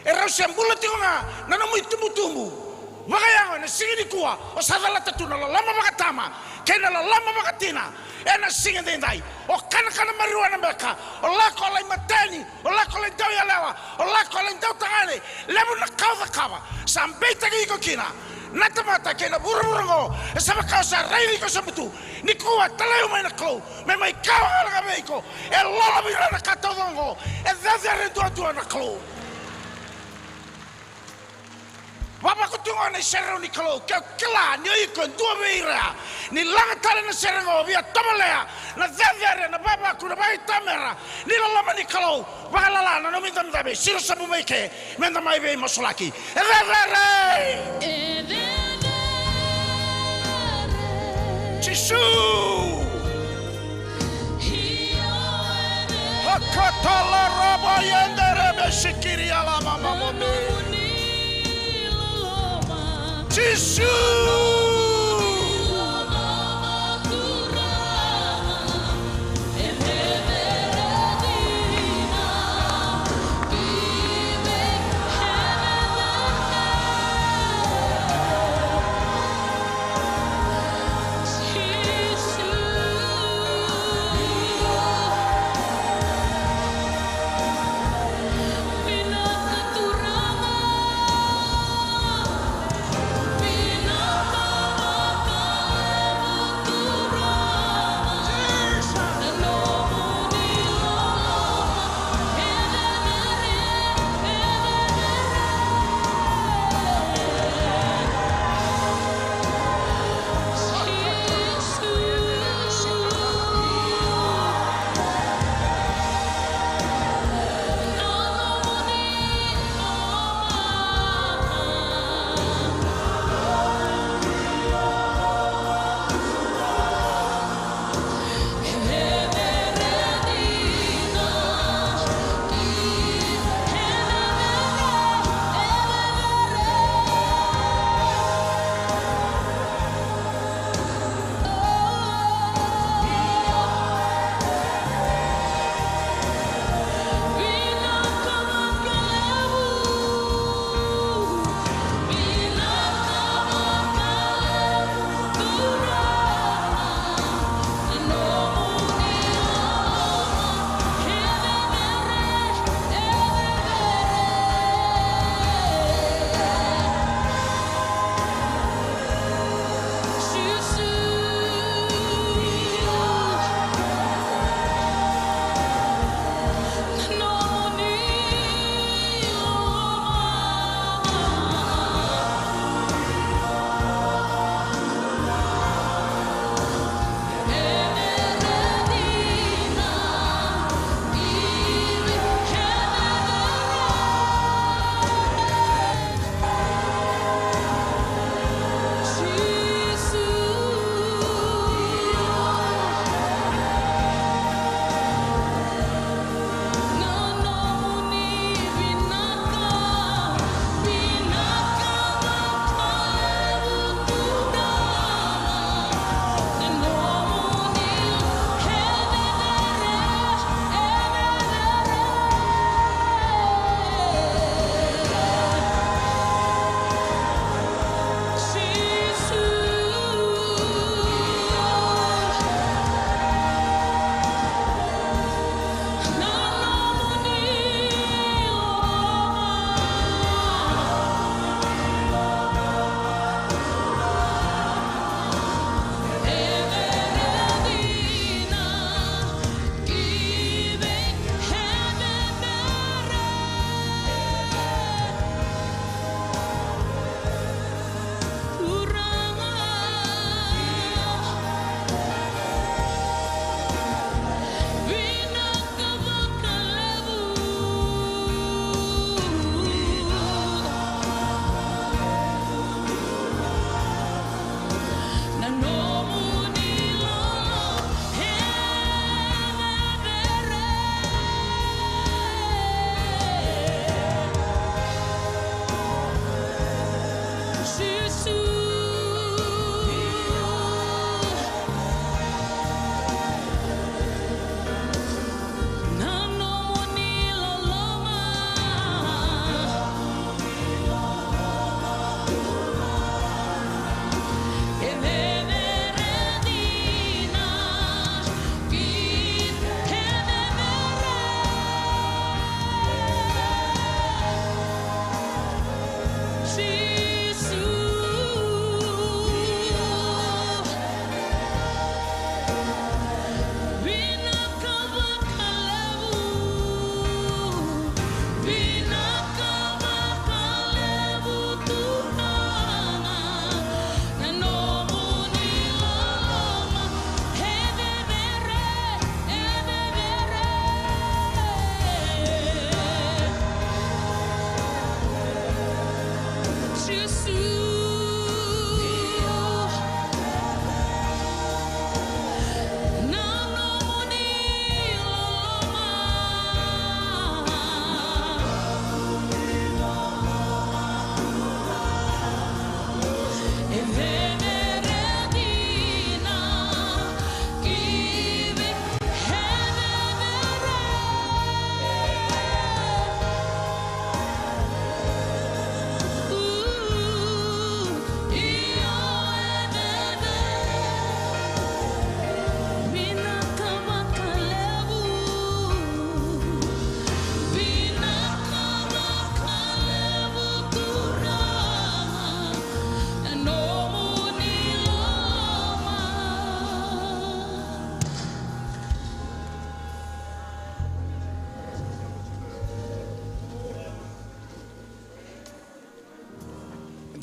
e rau se bula tiko ga na nomu itubutubu vakayago ena siga nikua. O sa calata tu na loloma vakatama kei na loloma vakatina ena siga edaidai. O kanakana marijuana beka, o lako lai mateni, o lako lai dauyalewa, o lako lai dautagane, levu na ka o cakava, sa beitaki iko kina na tamata kei na vuravura oqo. E sa vaka o sa raici iko sobu tu. Nikua talai au mai na Kalou me mai kawa galaka vei iko. E lolo vei ira na ka taucoko oqo. E cecere duadua na Kalou. Vavaku tu gona i serau ni Kalou, ke o kila ni o iko e dua vei ira, ni laga tale na sere oqo via tovolea na cecere, na vavaku, na vakaitamera ni loloma ni Kalou. Vakalala na nomu idabedabe, siro sobu mai ke, meda mai veimasulaki. E cecere! Jisu! Hakatalaraba yenderebe sikiri alamamamode. Jisu!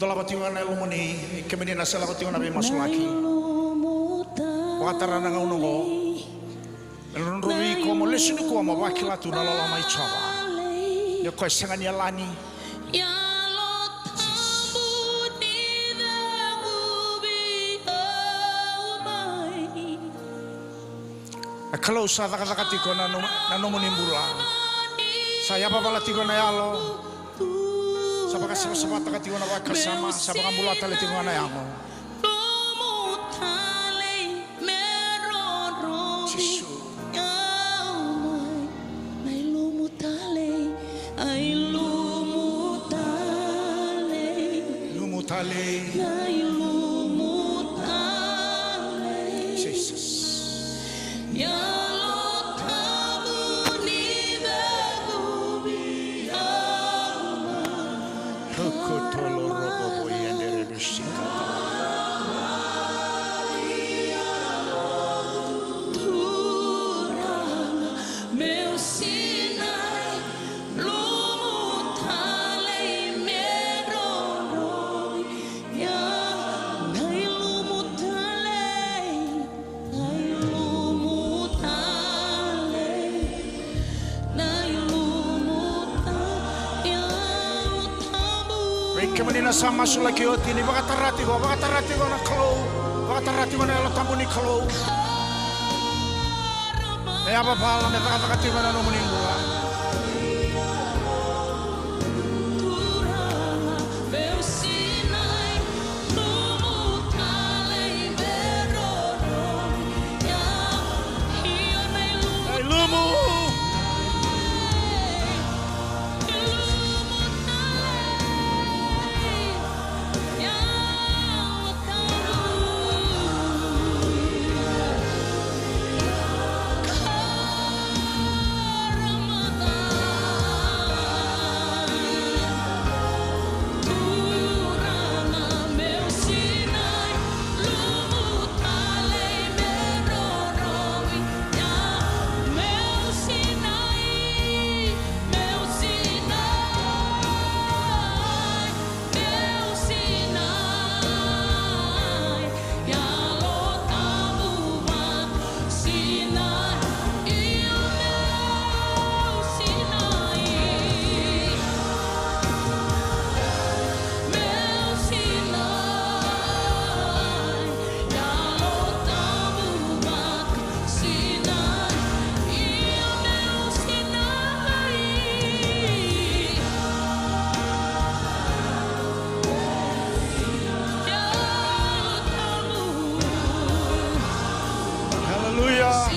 Dolava tiko ga na yalomuni, kemuni na sa lako tiko na veimasulaki. Vakatara na gauna oqo. Me drodrovi iko mo lesu nikua mo vakila tu na loloma i Jiova. Ni o koya sega ni yalani. Na Kalou sa cakacaka tiko na nom-, na nomuni bula. Sa yavavala tiko na yalo. Sa vakasavasavataka tiko na vakasama, sa vakabula tale tiko na yago. Jisu. Lumu tale. Jesus. Roko tolo robo bo yendere do sika. Turaga meu sinai, lumu talei me roroya, na ilumu talei. Na ilumu talei, na ilumu talei, Yalo Tabu. Vei kemuni na sa masulaki oti, ni vakatara tiko, vakatara tiko na Kalou, vakatara tiko na Yalo Tabu ni Kalou. Me yavavala, me cakacaka tiko na nomuni bula. Turaga meu sinai, Hallelujah.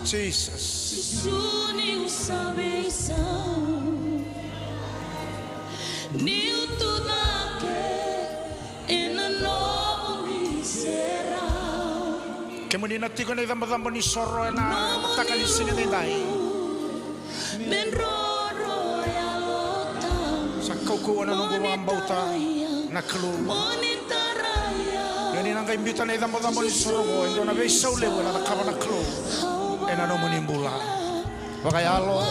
Jesus. Jesus. Kemuni na tiko na icabocabo ni soro ena mataka ni siga edaidai. Sa kaukauwa na noqu vakabauta na Kalou. Ni o ni na qai biuta na icabocabo ni soro oqo, e dua na veisau levu ena cakava na Kalou ena nomuni bula. Vakayalo,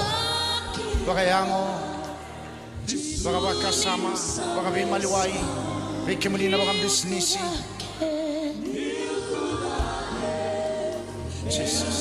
vakayago, vakavakasama, vakaveimaliwai, vei kemuni na vakabisinisi. Jesus.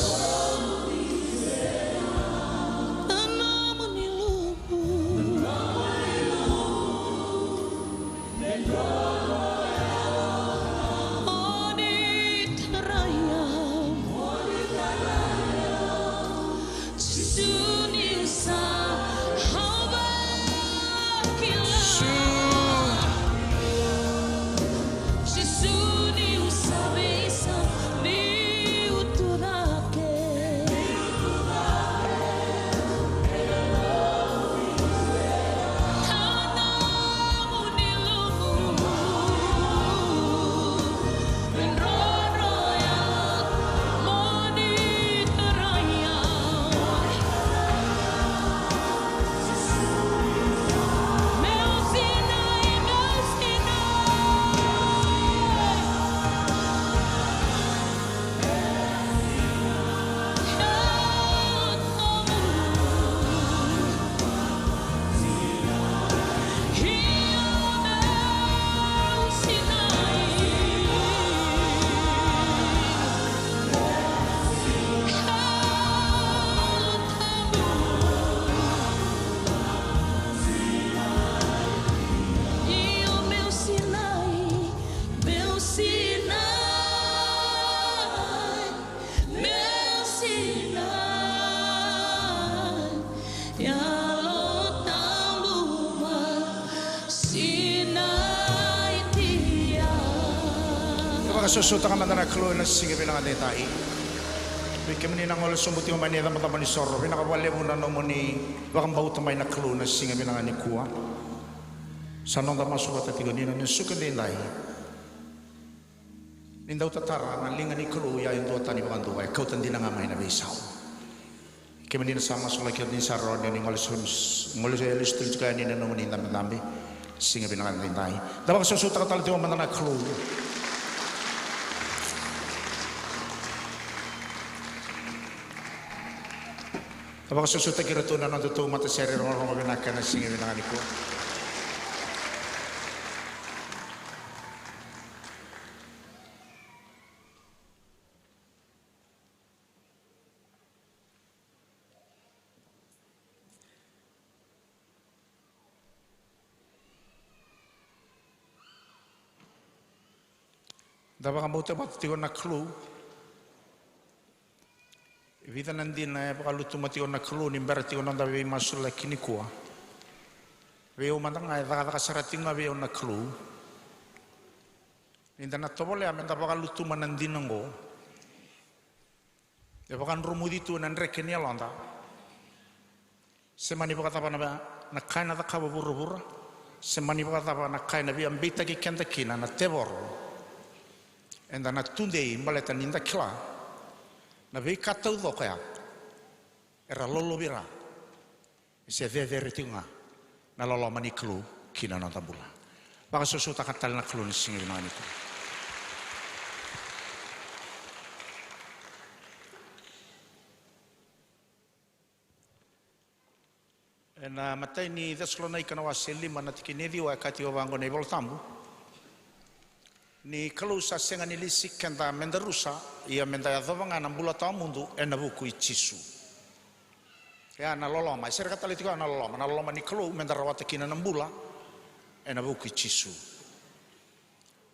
Vakasuasutaka mada na Kalou ena siga vinaka edaidai. Vei kemuni na gole sobu tiko mai na icabocabo ni soro, vinaka vakalevu na nomuni vakabauta mai na Kalou ena siga vinaka nikua. Sa noda masu vata tiko ni na suka edaidai. Ni dau tatara na liga ni Kalou, ia e duatani vakadua, e kauta dina ga mai na veisau. Kemuni na sa masulaki oti, ni sa rawa ni gole so-, gole so e lesu tiko yani na nomuni dabedabe. Siga vinaka edaidai. Da vakasuasutaka tale tiko mada na Kalou. Da vakasuasutaki iratou na nodatou matasere rogorogo vinaka ena siga vinaka nikua. Da vakabauta vata tiko na Kalou. E vica na dina e vakalutuma tiko na Kalou ni bera tiko na noda veimasulaki nikua. Vei au mada ga e cakacaka sara tiko ga vei au na Kalou. Ni da na tovolea me da vakalutuma na dina oqo. E vakadromuci tu ena dreke ni yaloda. Se mani vakacava na, na ka ena cakava vuravura, se mani vakacava na ka ena via beitaki keda kina na tevoro, eda na tudei baleta ni da kila na veika taucoko ya era lolovira. E se cecere tiko ga na loloma ni Kalou ki na noda bula. Vakasuasutaka tale na Kalou ni siga vinaka nikua. Ena imatai ni Cesalonaika na wase lima na tikina e ciwa e kaya tiko vaqo na iVola Tabu. Ni Kalou sa sega ni lesi keda me da rusa, ia me da yacova ga na bula tawamudu ena vuku i Jisu. Ia na loloma, e sereka tale tiko ya na loloma, na loloma ni Kalou me da rawata kina na bula ena vuku i Jisu.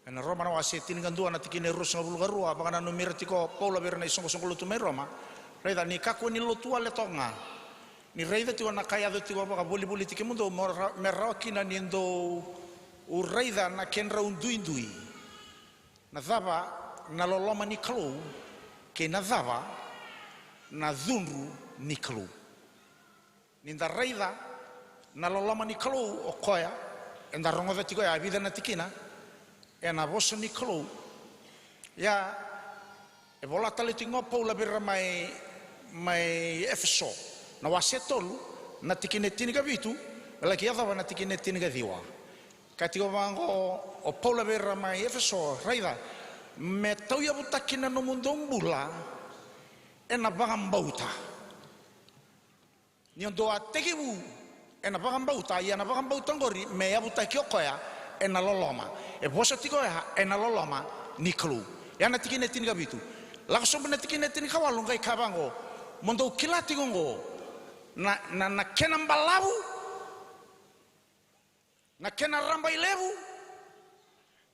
Ena Roma na wase tinikadua na tikina e ruasagavulu ka rua, vakananumi ira tiko o Paula vei ira na isoqosoqo lotu mai Roma. Raica, ni kakua ni lotu wale toka ga, ni raica tiko na ka e yaco tiko vakavolivoliti kemudou, mo ra-, me rawa kina ni dou raica na kedrau duidui. Na cava na loloma ni Kalou, kei na cava na cudru ni Kalou. Ni da raica na loloma ni Kalou o koya, eda rogoca tiko ya e vica na tikina ena vosa ni Kalou. Ia, e vola tale tiko ga o Paula vei ira mai, mai Efeso, na wase tolu, na tikina e tinikavitu me laki yacova na tikina e tinikaciwa. Ka tiko vaqo o Paula vei ira mai Efeso, raica, me tauyavutaki na nomudou bula ena vakabauta. Ni o dou a tekivu ena vakabauta, ia na vakabauta oqori me yavutaki o koya ena loloma. E vosa tiko oya ena loloma ni Kalou. Ia na tikina e tinikavitu. Lako sobu na tikina e tinikawalu, qai kaya vaqo, mo dou kila tiko oqo, na, na, na kena balavu, na kena rabailevu,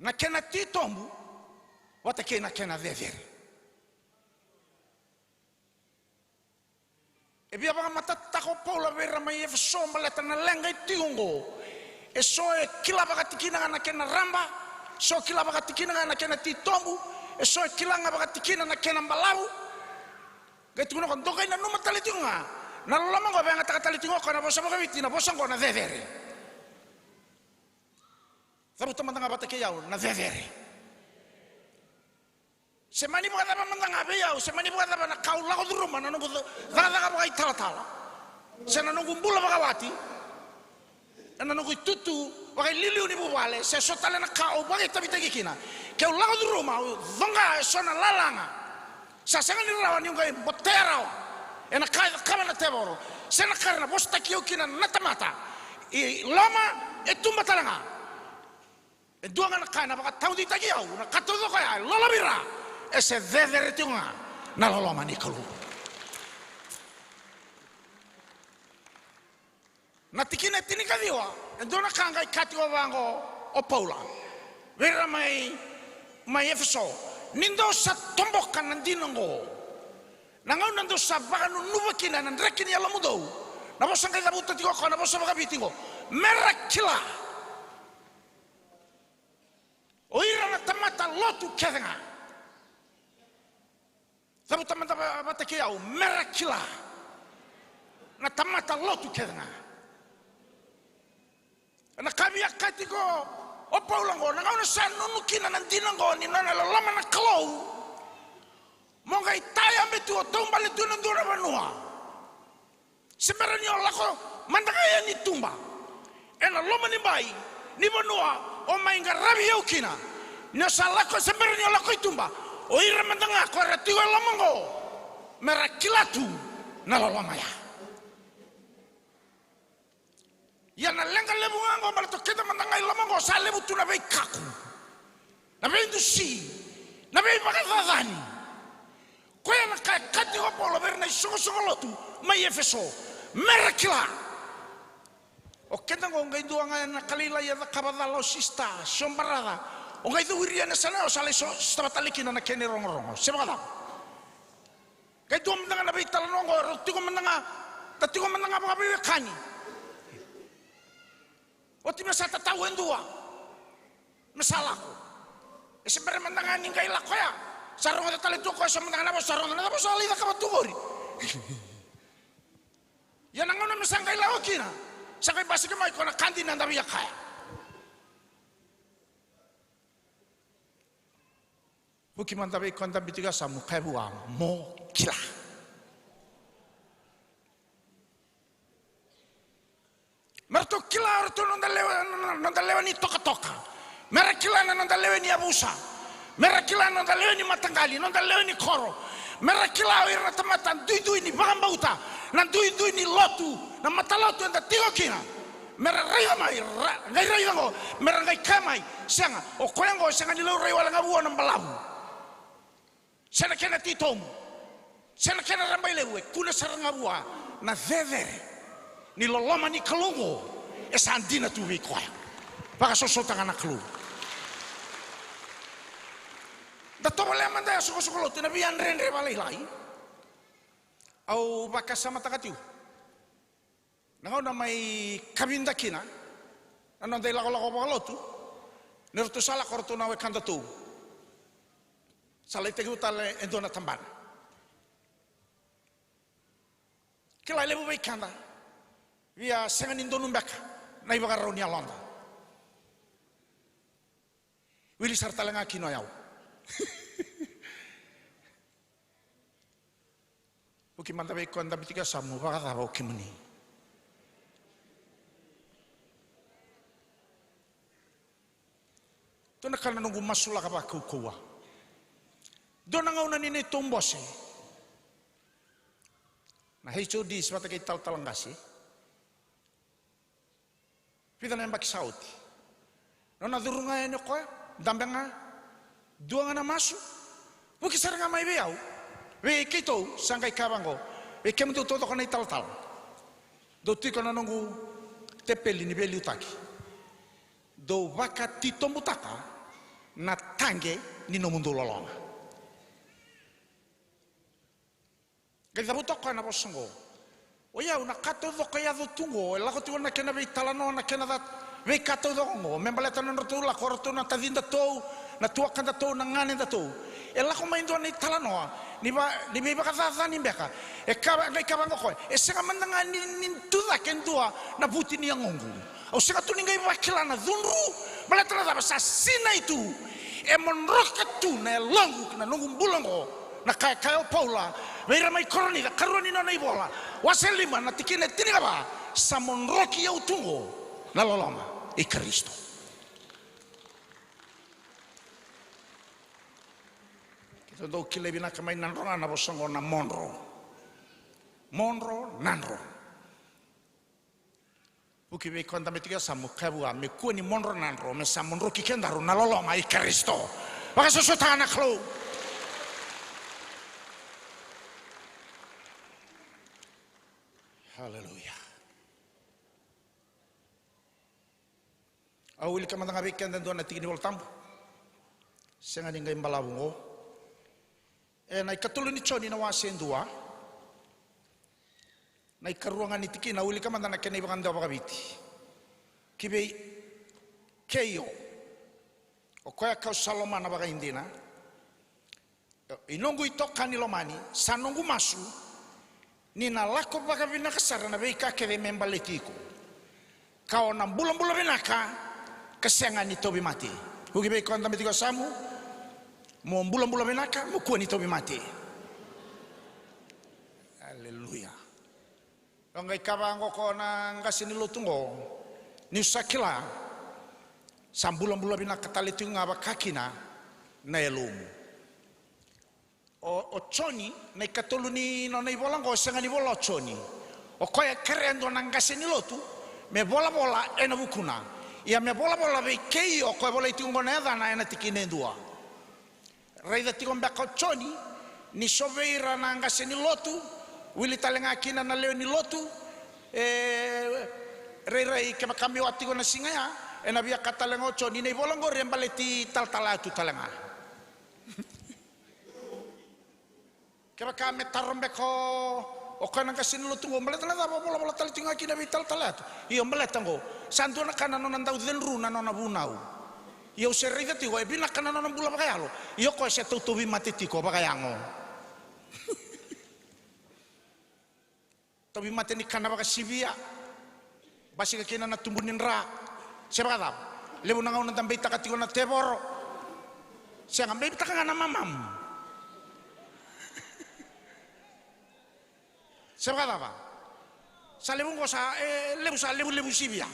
na kena titobu, vata kei na kena cecere. E via vakamatatataka o Paula vei ira mai Efeso baleta na leqa e tiko oqo. E so e kila vakatikina ga na kena raba, so kila vakatikina ga na kena titobu, e so e kila ga vakatikina na kena balavu. Qai tukuna o koya, dou qai nanuma tale tiko ga, na loloma oqo e vakayagataka tale tiko o koya na vosa vakaviti, na vosa oqo na cecere. Cavuta mada ga vata kei au, na cecere. Se mani vakacava mada ga vei au, se mani vakacava na ka au lako curuma, na noqu ca-, cakacaka vakaitalatala, se na noqu bula vakawati, ena noqu itutu vakailiuliu ni vuvale, se so tale na ka au vakaitavitaki kina. Ke au lako curuma, au coqa e so na lalaga sa sega ni rawa niu qai botea rawa ena ka e cakava na tevoro, se na ka era na vosataki au kina na tamata. I loma e tuba tale ga. E dua ga na ka ena vakataudeitaki au, na ka taucoko ya e lolovira, e se cecere tiko ga na loloma ni Kalou. Na tikina e tinikaciwa, e dua na ka qai kaya tiko vaqo o Paula vei ira mai, mai Efeso, ni dou sa toboka na dina oqo, na gauna dou sa vakanunuva kina ena dreke ni yalomudou, na vosa qai cavuta tiko o koya na vosa vakaviti oqo, me ra kila. O ira na tamata lotu kece ga. Cavuta mada va-, vata kei au, mera kila na tamata lotu kece ga. Na ka via kati ko o Paula oqo, na gauna sa nunu kina na dina oqo ni nona loloma na Kalou, mo qai tayabe tu, o taubale tu na dua na vanua. Se bera ni o lako mada ga yani tuba ena loma ni bai ni vanua o mai qaravi au kina. Ni o sa lako, se bera ni o lako i tuba, o ira mada ga ko era tiko e loma oqo, mera kila tu na loloma ya. Ia na leqa levu ga oqo, baleta o keda mada ga i loma oqo sa levu tu na veikaku, na veidusi, na veivakacacani. Koya na ka e kati ko Paula vei ira na isoqosoqo lotu mai Efeso, mera kila. O keda oqo qai dua ga ena ka lailai e cakava cala, o sista se o baraca, o qai cowiri ena yasana ya, o sa lai so-, sotava tale kina na kena irogorogo, se vakacava? Qai dua mada ga na veitalanoa oqo, rau tiko mada ga, da tiko mada ga vakaveiwekani. Oti me sa tatau e dua me sa lako. E se bera mada ga ni qai lako ya, sa rogoca tale tu o koya, sa mada ga na vosa, sa rogoca na vosa, sa lai cakava tu qori. Ia na gauna me sa qai lako kina, sa qai basika mai ko na ka dina da via kaya. Vuki mada vei koya dabe tiko e yasamu, kaya vua, mo kila. Me ratou kila o ratou noda lewe, noda lewe ni tokatoka. Me ra kila na noda lewe ni yavusa. Me ra kila na noda lewe ni mataqali, noda lewe ni koro. Me ra kila o ira na tamata duidui ni vakabauta, na duidui ni lotu, na matalotu eda tiko kina. Me ra raica mai, ra, qai raica oqo, me ra qai kaya mai, sega, o koya oqo e sega ni laurai wale ga vua na balavu, se na kena titobu, se na kena rabailevu, e kune sara ga vua na cecere ni loloma ni Kalou oqo e sa dina tu vei koya. Vakasosotaga na Kalou. Da tovolea mada ya sokosoko lotu ena veiyadredre vakalailai. Au vakasamataka tiko na gauna mai kavida kina na noda ilakolako vakalotu, ni ratou sa lako o ratou na wekadatou. Sa lai tekivu tale e dua na tabana. Kila e levu vei keda via sega ni donu beka na ivakarau ni yaloda. Wili sara tale ga kina o yau. Vuki mada vei koya dabe tiko e yasamu, vakacava o kemuni? Dua na ka na noqu masulaka vakaukauwa. Dua na gauna ni neitou bose na H O Ds vata kei talatala qase. Vica na yabaki sa oti. Nona curu ga yani o koya, dabe ga, dua ga na masu, vuki sara ga mai vei au, vei keitou, sa qai kaya vaqo, vei kemudou taucoko na italatala. Dou tiko na noqu tepeli ni veiliutaki. Dou vakatitobutaka na taqe ni nomudou loloma. Qai cavuta o koya na vosa oqo. O yau na ka taucoko e yaco tu oqo, e lako tiko na kena veitalanoa, na kena ca, veika taucoko oqo. Me baleta na nodratou lako o ratou na tacidatou, na tuakadatou, na ganedatou. E lako mai dua na italanoa ni va, ni veivakacacani beka. E kaya, qai kaya vaqo o koya, e sega mada ga ni, ni tu cake e dua na vuti ni yagoqu. Au sega tu ni qai vakila na cudru, baleta na cava? Sa sinai tu. E modroka tu na yaloqu na noqu bula oqo. Na ka e kaya o Paula vei ira mai Korinica, karua ni nona ivola, wase lima, na tikina e tinikava. Sa modroki au tu oqo na loloma i Karisito. Keitou dau kilai vinaka mai Nadroga na vosa oqo na modro. Modro, Nadro. Vuki vei koya dabe tiko e yasamu, kaya vua, me kua ni modro Nadro, me sa modroki kedaru na loloma i Karisito. Vakasosotaga na Kalou. Haleluya. Au wilika mada ga vei keda e dua na tiki ni Vola Tabu. Sega ni qai balavu oqo. Ena ikatolu ni Joni na wase e dua, na ikarua ga ni tikina, au wilika mada na kena ivakadewa vakaviti. Ki vei Keio. O koya kau sa lomana vakaidina, i noqu itokani lomani, sa noqu masu ni na lako vakavinaka sara na veika kece me baleti iko, ka o na bulabula vinaka ka sega ni tauvimate. Vuki vei koya dabe tiko yasamu, mo bulabula vinaka mo kua ni tauvimate. Aleluya. O qai kaya vaqo ko na qase ni lotu qo, niu sa kila, sa bulabula vinaka tale tiko ga vaka kina na yalomu. O, o Joni, na ikatolu ni nona ivola qo, sega ni vola o Joni. O koya e kerea e dua na qase ni lotu me volavola ena vukuna. Ia me volavola vei kei o koya e volai tiko qo na yacana ena tikina e dua. Raica tiko beka o Joni ni so vei ira na qase ni lotu, wili tale ga kina na lewe ni lotu, e rairai kevaka me oya tiko na siga ya, ena via kaya tale ga o Joni na ivola qori e baleti talatala Yatu tale ga. Kevaka me taro beka o, o koya na qase ni lotu qo, baleta na cava o volavola tale tiko ga kina vei talatala Yatu? Io, baleta qo sa dua na ka na nona dau cudru na nona vunau. Ia au se raica tiko e vinaka na nona bula vakayalo. Ia o koya se tautauvimate tiko vakayago. Tauvimate ni kana vakasivia. Basika kina na tubu ni dra. Se vakacava? Levu na gauna da beitaka tiko na tevoro. Sega, beitaka ga na mamamu. Se vakacava? Sa levu qo sa, e, levu sa levulevu sivia.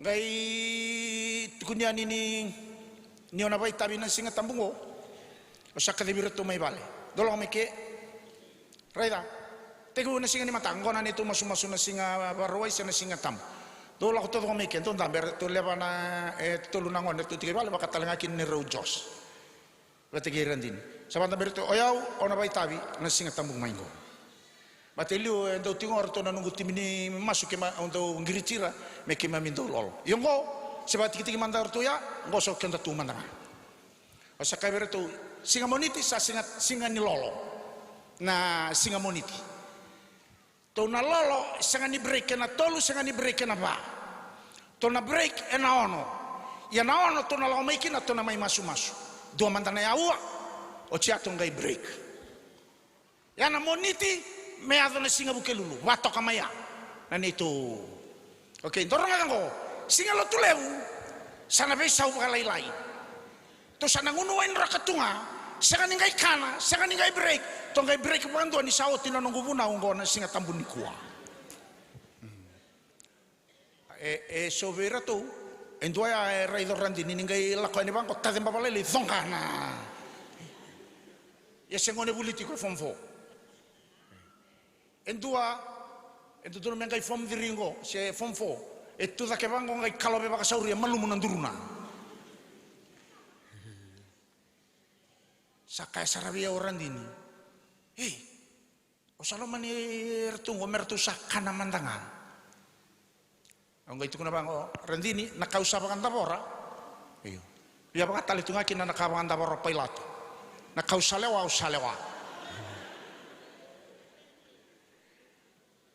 Qai tukuni yani ni, ni o na vakaitavi na Siga Tabu qo, o sa kacivi iratou mai vale. Dou lako mai ke. Raica. Tekivu na siga ni mataka, qo na neitou masumasu na siga Vakarauwai se na Siga Tabu. Dou lako taucoko mai ke, dou dabe, eratou lewe va na, e, tolu na gone eratou tiko i vale, vaka tale ga kina neirau Josh. Vata kei Radini. Sa vadabe iratou, o yau, au na vakaitavi na Siga Tabu mai qo. Baleta e liu e dau tiko ga o ratou na noqu timi ni masu keimami, au dau qiriti ira me keimami dau lolo. Ia qo, se vakatikitiki mada o ratou ya, qo so keda tu mada ga. Au sa kaya vei iratou, siga Moniti sa siga, siga ni lolo. Na siga Moniti. Tou na lolo, sega ni break ena tolu, sega ni break ena va. Tou na break ena ono. Ia na ono tou na lako mai kina, tou na mai masumasu. Dua mada na aua, oti ya tou qai break. Ia na Moniti me yaco na siga Vukelulu, va toka mai ya na neitou. Okei, dou rogoca qo, siga Lotulevu sa na veisau vakalailai. Tou sa na gunu wai droka tu ga, sega ni qai kana, sega ni qai break. Tou qai break vakadua ni sa oti na noqu vunau oqo na Siga Tabu nikua. E, e so vei iratou, e dua ya e raica o Radini ni qai lako yani vaqo, taceba vakalailai, coqa na. Ia se gone vuli tiko e form four. E dua, e dodonu me qai form three qo, se form four. E tu cake vaqo qai kalove vakasauri, e malumu na duruna. Sa kaya sara vei au o Radini. Ei, au sa lomani iratou qo me ratou sa kana mada ga. Au qai tukuna vaqo, Radini, na ka au sa vakadavora. Io. Ia vaka tale tu ga kina na ka vakadavora o Pailato. Na ka au sa lewa, au sa lewa.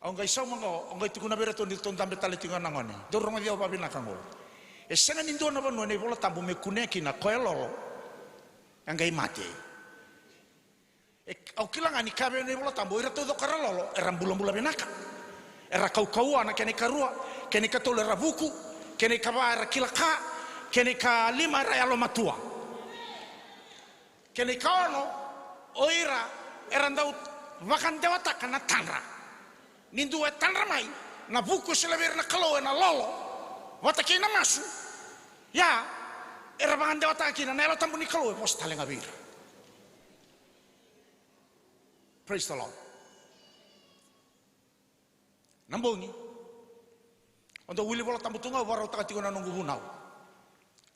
Au qai sauma qo, au qai tukuna vei iratou ni ratou dabe tale tiko ga na gone. Dou rogoci au vakavinaka qo. E sega ni dua na vanua ena iVola Tabu me kunea kina ko e lolo e qai mate. E, au kila ga ni kaya vei au na iVola Tabu, o ira taucoko era lolo, era bulabula vinaka. Era kaukauwa na kena ikarua, kena ikatolu era vuku, kena ikava era kila ka, kena ikalima era yalomatua. Kena ikaono, o ira era dau vakadewataka na tadra. Ni dua e tadra mai, na vuku e solia vei ira na Kalou ena lolo, vata kei na masu, ia, era vakadewataka kina, na Yalo Tabu ni Kalou e vosa tale ga vei ira. Praise the Lord. Na bogi, o dau wili Vola Tabu tu ga, au vakarautaka tiko na noqu vunau.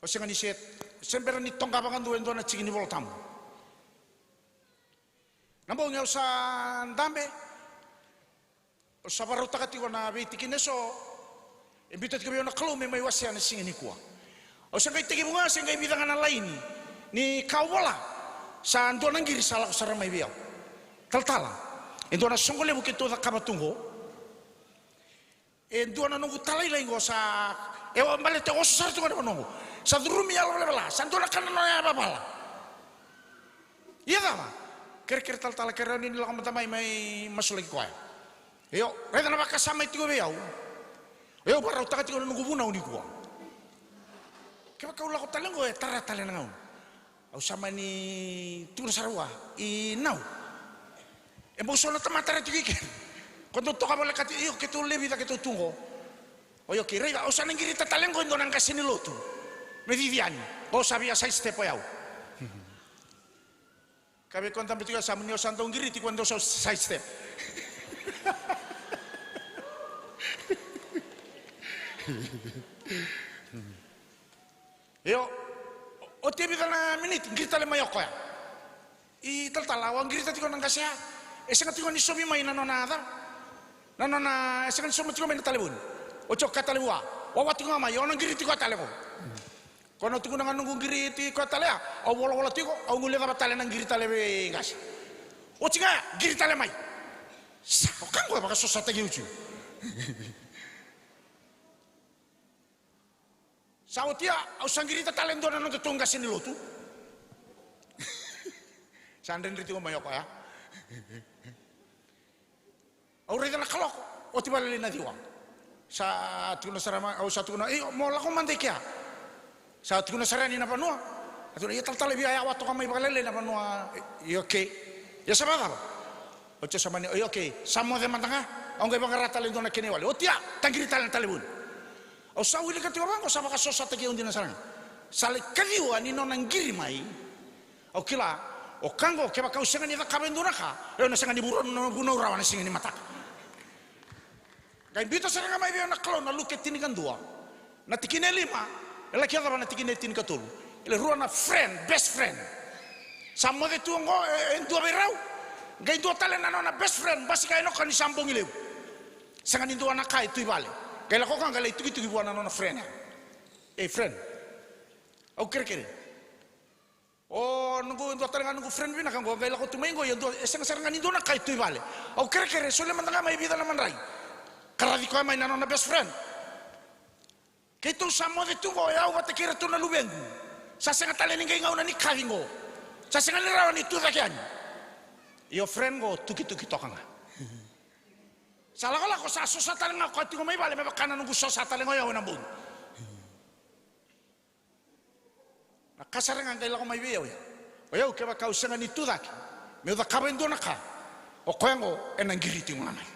Au sega ni se, se bera ni toqa vakadua e dua na tiki ni Vola Tabu. Na bogi au sa dabe, au sa vakarautaka tiko na veitikina eso e biuta tiko vei au na Kalou me mai wasea na siga nikua. Au se qai tekivu ga, se qai vica ga na laini ni ka au vola, sa dua na qiri sa lako sara mai vei au. Talatala, e dua na soqo levu keitou cakava tu qo. E dua na noqu talailai qo sa, e baleta e oso sara tu ga na vanua qo. Sa curumi yalo velavela, sa dua na ka na nona yavavala. Ia cava? Kerekere talatala, kerea ni lako mada mai, mai masulaki koya. Io, raica na vakasama e tiko vei au. Io, au vakarautaka tiko na noqu vunau nikua. Kevaka au lako tale qo e tara tale na gauna. Au sa mani tukuna sara vua, i nau. E bau so na tamata ra tiko i ke. Ko dau toka volekati, io, keitou lewe vica keitou tu qo. O io, kei raica, au sa na qirita tale qo e dua na qase ni lotu. Me cici yani. Au sa via side step o yau. Ka vei koya dabe tiko e yasamu, ni o sa dau qiriti koya dau sa side step. Io, oti e vica na miniti, qiri tale mai o koya. I talatala, au a qirita tiko na qase ya. E sega tiko ni sovi mai na nona cava. Na nona, e sega ni sovi tiko mai na talevoni. Oti o kaya tale vua, wawa tiko ga mai, o na qiriti koya tale qo. Ko na tukuna ga noqu qiriti koya tale ya, au volavola tiko, au guilecava tale na qiri tale vei qase. Oti ga ya, qiri tale mai. Sa, o ka qo e vakasosataki au tiko. Sa oti ya, au sa qirita tale e dua na nodatou qase ni lotu. Sa dredre tiko mai o koya. Au raica na kaloko, oti vale na ciwa. Sa tukuna sara mai, au sa tukuna, io, mo lako mada i kea. Sa tukuna sara yani na vanua. A tukuna, ia talatala, via yawa toka mai vakalailai na vanua. Io, okay. Ia sa vakacava? Oti au sa mani, io, okay. Sa moce mada ga. Au qai vaqara tale e dua na kena iwali. Oti ya, taqiri tale na talevoni. Au sa wilika tiko vaqo, sa vakasosataki au dina sara ga. Sa lai kaciwa ni nona qiri mai. Au kila, o ka qo kevaka au sega ni cakava e dua na ka, au na sega ni vunau, vunau rawa na siga ni mataka. Qai biuta sara ga mai vei au na Kalou na Luke tinikadua, na tikina e lima, e laki yacova na tikina e tinikatolu. E le rua na friend, best friend. Sa moce tu oqo e, e dua vei rau. Qai dua tale na nona best friend, basika e noka ni sa bogi levu. Sega ni dua na ka e tu i vale. Qai lako koya qai lai tukituki vua na nona friend ya. Ei, friend. Au kerekere. O noqu, dua tale ga noqu friend vinaka qo, qai lako tu mai qo, ia dua, e sega sara ga ni dua na ka e tu i vale. Au kerekere, solia mada ga mai vica na madrai. Karaci koya mai na nona best friend. Keitou sa moce tu qo, o yau vata kei iratou na luvequ. Sa sega tale ni qai gauna ni kaci qo. Sa sega ni rawa ni tu cake yani. Io friend qo, tukituki toka ga. Sa lakolako, sa sosa tale ga o koya tiko mai vale, me vaka na noqu sosa tale ga o yau ena bogi. Na ka sara ga qai lako mai vei au ya. O yau kevaka au sega ni tu cake meu cakava e dua na ka, o koya oqo ena qiri tiko ga mai.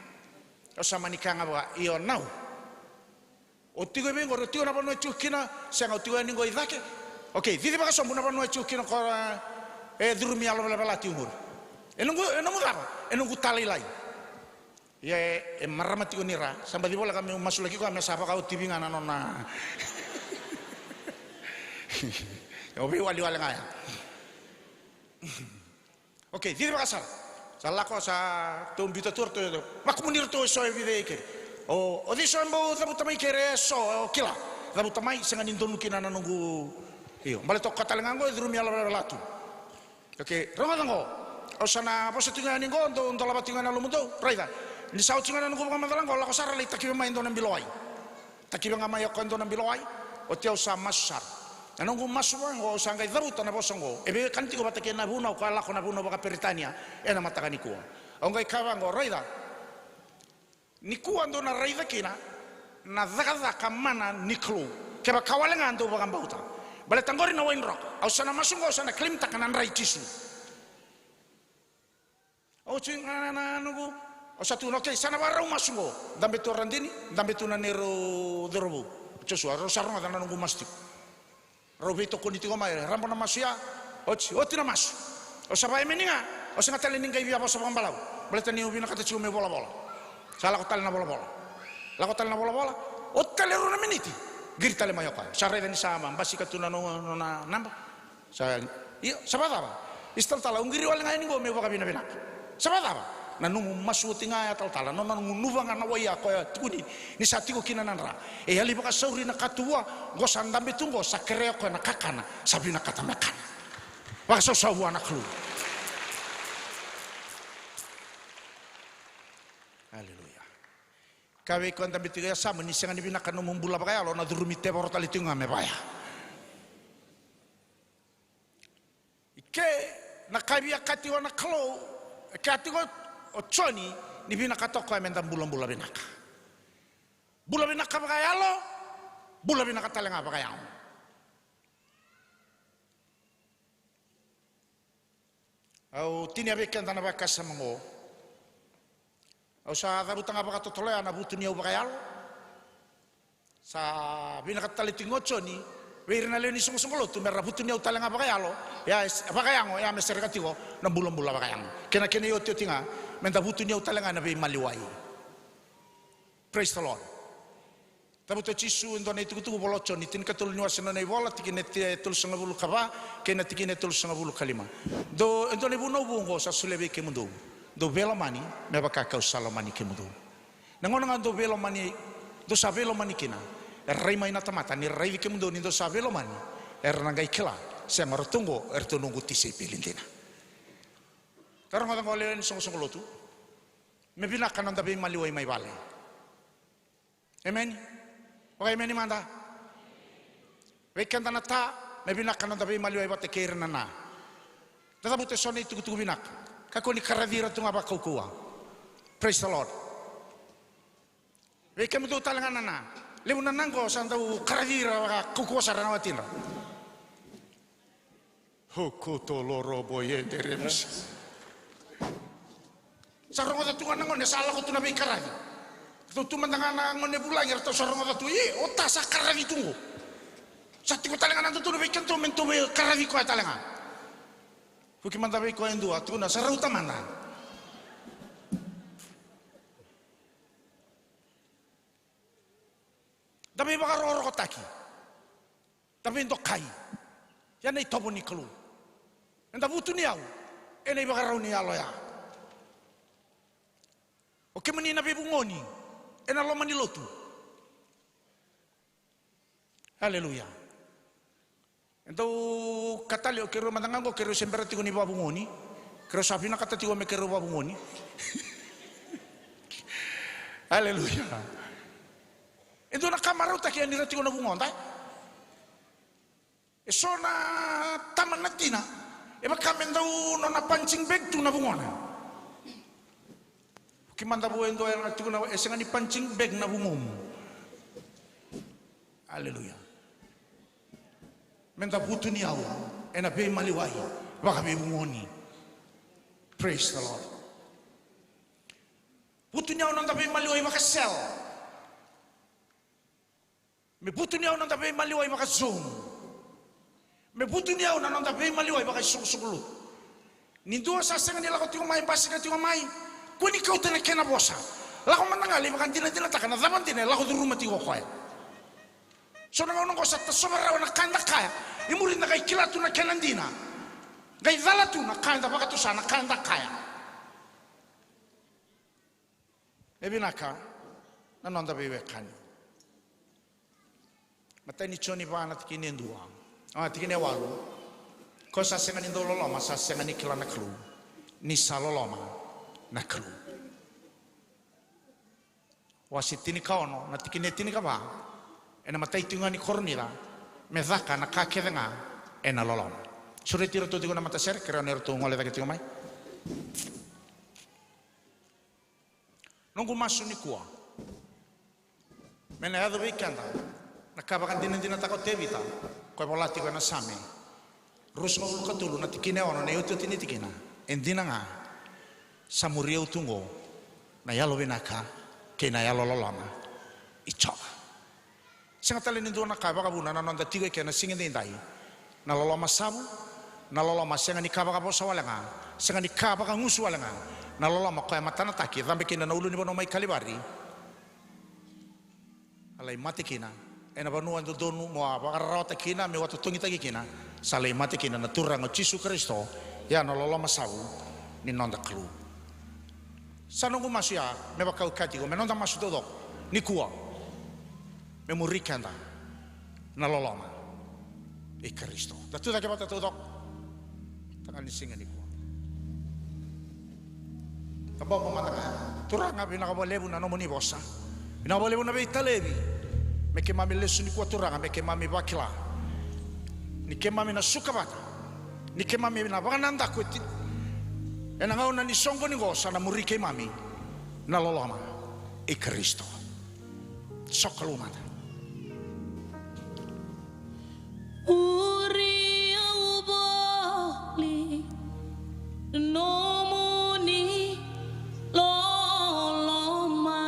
Au sa mani kaya ga vua, io nau. O tiko i vei oqori, o tiko na vanua e tiko kina, sega, o tiko yani oqo i cake. Okei, cici vakasobu na vanua e tiko kina ko, e, e curumi yalo velavela tiko oqori. E noqu, e nomu cava? E noqu talailai. Ia e, e marama tiko ni ra, sa baci voleka meu masulaki koya me sa vakaotivi ga na nona. O veiwaliwali ga ya. Okei, cici vakasala. Sa lako, sa tou biuta tu ratou, vakumuni ratou eso e vica e keri. O, o cei so e bau cavuta mai keri eso, o kila. Cavuta mai, sega ni donu kina na noqu. Io, baleta o koya tale ga oqo e curumi yalo velavela tu. Okei, rogoca oqo. Au sa na vosa tiko ga yani oqo, dou dolava tiko ga na lomudou. Raica. Ni sa oti ga na noqu vakamacala oqo, lako sara lai takiva mai e dua na bilo wai. Takiva ga mai o koya e dua na bilo wai. Oti au sa masu sara. Na noqu masu vaqo, au sa qai cavuta na vosa oqo. E veiwekani tiko vata kei na vunau, koya lako na vunau vakaperitania. Ena mataka nikua. Au qai kaya vaqo, raica. Nikua dou na raica kina na cakacaka mana ni Kalou. Kevaka wale ga dou vakabauta. Baleta qori na wainidroka. Au sa na masu qo, au sa na claim-taka na dra i Jisu. Au sa tu ga na, na noqu. Au sa tu na, okei, sa na vakarau masu qo. Dabe tu o Radini, dabe tu na neirau cauravou. Josua, rau sa rogoca na noqu masu tiko. Rau veitokoni tiko mai, rabo na masu ya, oti, oti na masu. Au sa vakaemeni ga, au sega tale ni qai via vosa vakabalavu. Baleta niu vinakata tiko meu volavola. Sa lako tale na volavola. Lako tale na volavola, oti tale e rua na miniti. Qiri tale mai o koya. Sa raica ni sa basika tu na nona, nona naba. Sa, io, sa vakacava? Isa talatala, au qiri wale ga yani qo meu vakavinavinaka. Sa vakacava? Na nomu masu oti ga ya talatala, nona gunuva ga na wai ya koya tukuni ni sa tiko kina na dra. E yali vakasauri na ka tu vua, qo sa dabe tu qo, sa kerea o koya na kakana, sa vinakata me kana. Vakasausau vua na Kalou. Aleluya. Kaya vei koya dabe tiko e yasamu, ni sega ni vinaka nomu bula vakayalo, na curumi tevoro tale tiko ga me vaya. I ke na ka e via kaya tiko na Kalou, e kaya tiko o Joni, ni vinakata o koya me da bulabula vinaka. Bula vinaka vakayalo, bula vinaka tale ga vakayago. Au tinia vei keda na vakasama oqo. Au sa cavuta ga vakatotolo ya na vutuniyau vakayalo. Sa vinakata tale tiko o Joni vei ira na lewe ni soqosoqo lotu me ra vutuniyau tale ga vakayalo, ya e s-, vakayago, ya me sereka tiko na bulabula vakayago. Kei na kena iotioti ga, me da vutuniyau tale ga na veimaliwai. Praise the Lord. Cavuta o Jisu e dua na itukutuku, vola o Joni tinikatolu ni wase, nona ivola, tikina e tolusagavulu ka va kei na tikina e tolusagavulu ka lima. Dou, e dua na ivunau vou oqo sa solia vei kemudou. Dou veilomani me vaka kau sa lomani kemudou. Na gauna ga dou veilomani, dou sa veilomani kina, e rai mai na tamata, ni raici kemudou ni dou sa veilomani, era na qai kila, sega, o ratou oqo, eratou noqu tisaipeli dina. Ka rogoca oqo, lewe ni soqosoqo lotu, me vinaka na noda veimaliwai mai vale. Emeni. Vaka emeni mada. Vei keda na ta, me vinaka na noda veimaliwai vata kei ira na na. Da cavuta eso na itukutuku vinaka. Kakua ni karaci ira tu ga vakaukauwa. Praise the Lord. Vei kemudou tale ga na na. Levu na na oqo sa dau karaci ira vakaukauwa sara na watidra. Hokotoloroboyederemes. Sa rogoca tu ga na gone sa lako tu na veikaravi. Ratou tu mada ga na gone vulagi, ratou sa rogoca tu, e, o ta sa karavi tu oqo. Sa tiko tale ga na dodonu vei kedatou me datou veikaravi koya tale ga. Vuki mada vei koya e dua, tukuna, sa rauta mada. Da veivakarorokotaki. Da veidokai. Ia na itovo ni Kalou. Eda vutuniyau ena ivakarau ni yalo ya. O kemuni na veivugoni ena loma ni lotu. Aleluya. E dau katale o keirau mada ga oqo, keirau se bera tiko ni vavugoni. Keirau sa vinakata tiko me keirau vavugoni. Aleluya. E dua na ka marautaki, e ni ra tiko na vugoda. E so na tama na tina e vaka me dau nona punching bag tu na vugona. Ki mada vua e dua e na tiko na, e sega ni punching bag na vugomu. Aleluya. Me da vutuniyau ena veimaliwai vakaveivugoni. Praise the Lord. Vutuniyau na noda veimaliwai vakasel. Me vutuniyau na noda veimaliwai vakaZoom. Me vutuniyau na noda veimaliwai vakaisoqosoqo lotu. Ni dua sa sega ni lako tiko mai, basika tiko mai, kua ni kauta na kena vosa. Lako mada ga lai vakadinadinataka na cava dina e lako curuma tiko o koya. So na gauna oqo sa tasova rawa na ka eda kaya, i muri da qai kila tu na kena dina. Qai cala tu na ka eda vakatusa, na ka eda kaya. E vinaka na noda veiwekani. Matai ni Joni va na tikina e dua, a, tikina e walu. Ko sa sega ni dau loloma sa sega ni kila na Kalou, ni sa loloma na Kalou. Wase tinikaono na tikina e tinikava, ena matai tiko ga ni Koronica, me caka na ka kece ga ena loloma. Sureti iratou tiko na matasere, kerea ni ratou gole cake tiko mai. Noqu masu nikua me na yaco vei keda na ka vakadinadinataka o Tevita, ko e vola tiko ena Same ruasagavulu ka tolu na tikina e ono, na iotioti ni tikina. E dina ga, sa muri au tu oqo na yalovinaka kei na yalololoma i Jiova. Sega tale ni dua na ka e vakavuna na noda tiko eke na siga edaidai. Na loloma savu, na loloma sega ni ka vakavosa wale ga, sega ni ka vakagusu wale ga, na loloma koya e matanataki, e cabe kina na ulunivanua mai Kalivari. A lai mate kina ena vanua e dodonu mo a vakararawataki kina, meu a totogitaki kina, sa lai mate kina na Turaga o Jisu Karisito. Ia na loloma savu ni noda Kalou. Sa noqu masu ya, me vaka au kaya tiko, me noda masu taucoko nikua, me muri keda na loloma i Karisito. Da tu cake vata taucoko. Taga ni siga nikua. Tabobo mada ga. Turaga, vinaka vakalevu na nomuni vosa. Vinaka vakalevu na veitalevi. Me keimami lesu nikua Turaga, me keimami vakila ni keimami na suka vata, ni keimami na vakanadaku e ti-, ena gauna ni soqoni qo sa na muri keimami na loloma i Karisito. Sokalou mada. Muri au voli nomuni loloma.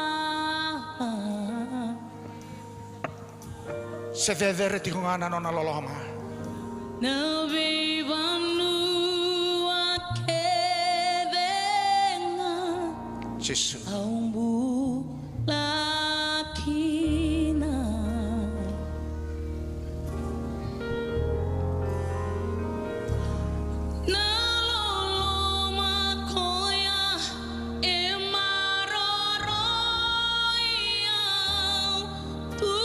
Se cecere tiko ga na nona loloma. Na veivanua kece ga. Jisu. Au bula kina. Na loloma koya e maroroi au tu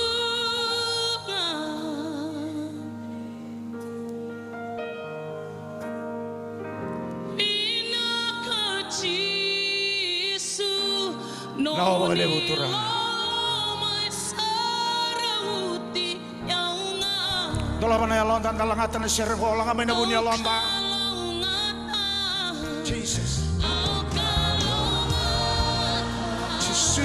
ga. Vinaka Jisu, na vakalevu Turaga. Dolava na yaloda, da lagata na sere qo, laga mai na vu ni yaloda. Jesus. Jisu.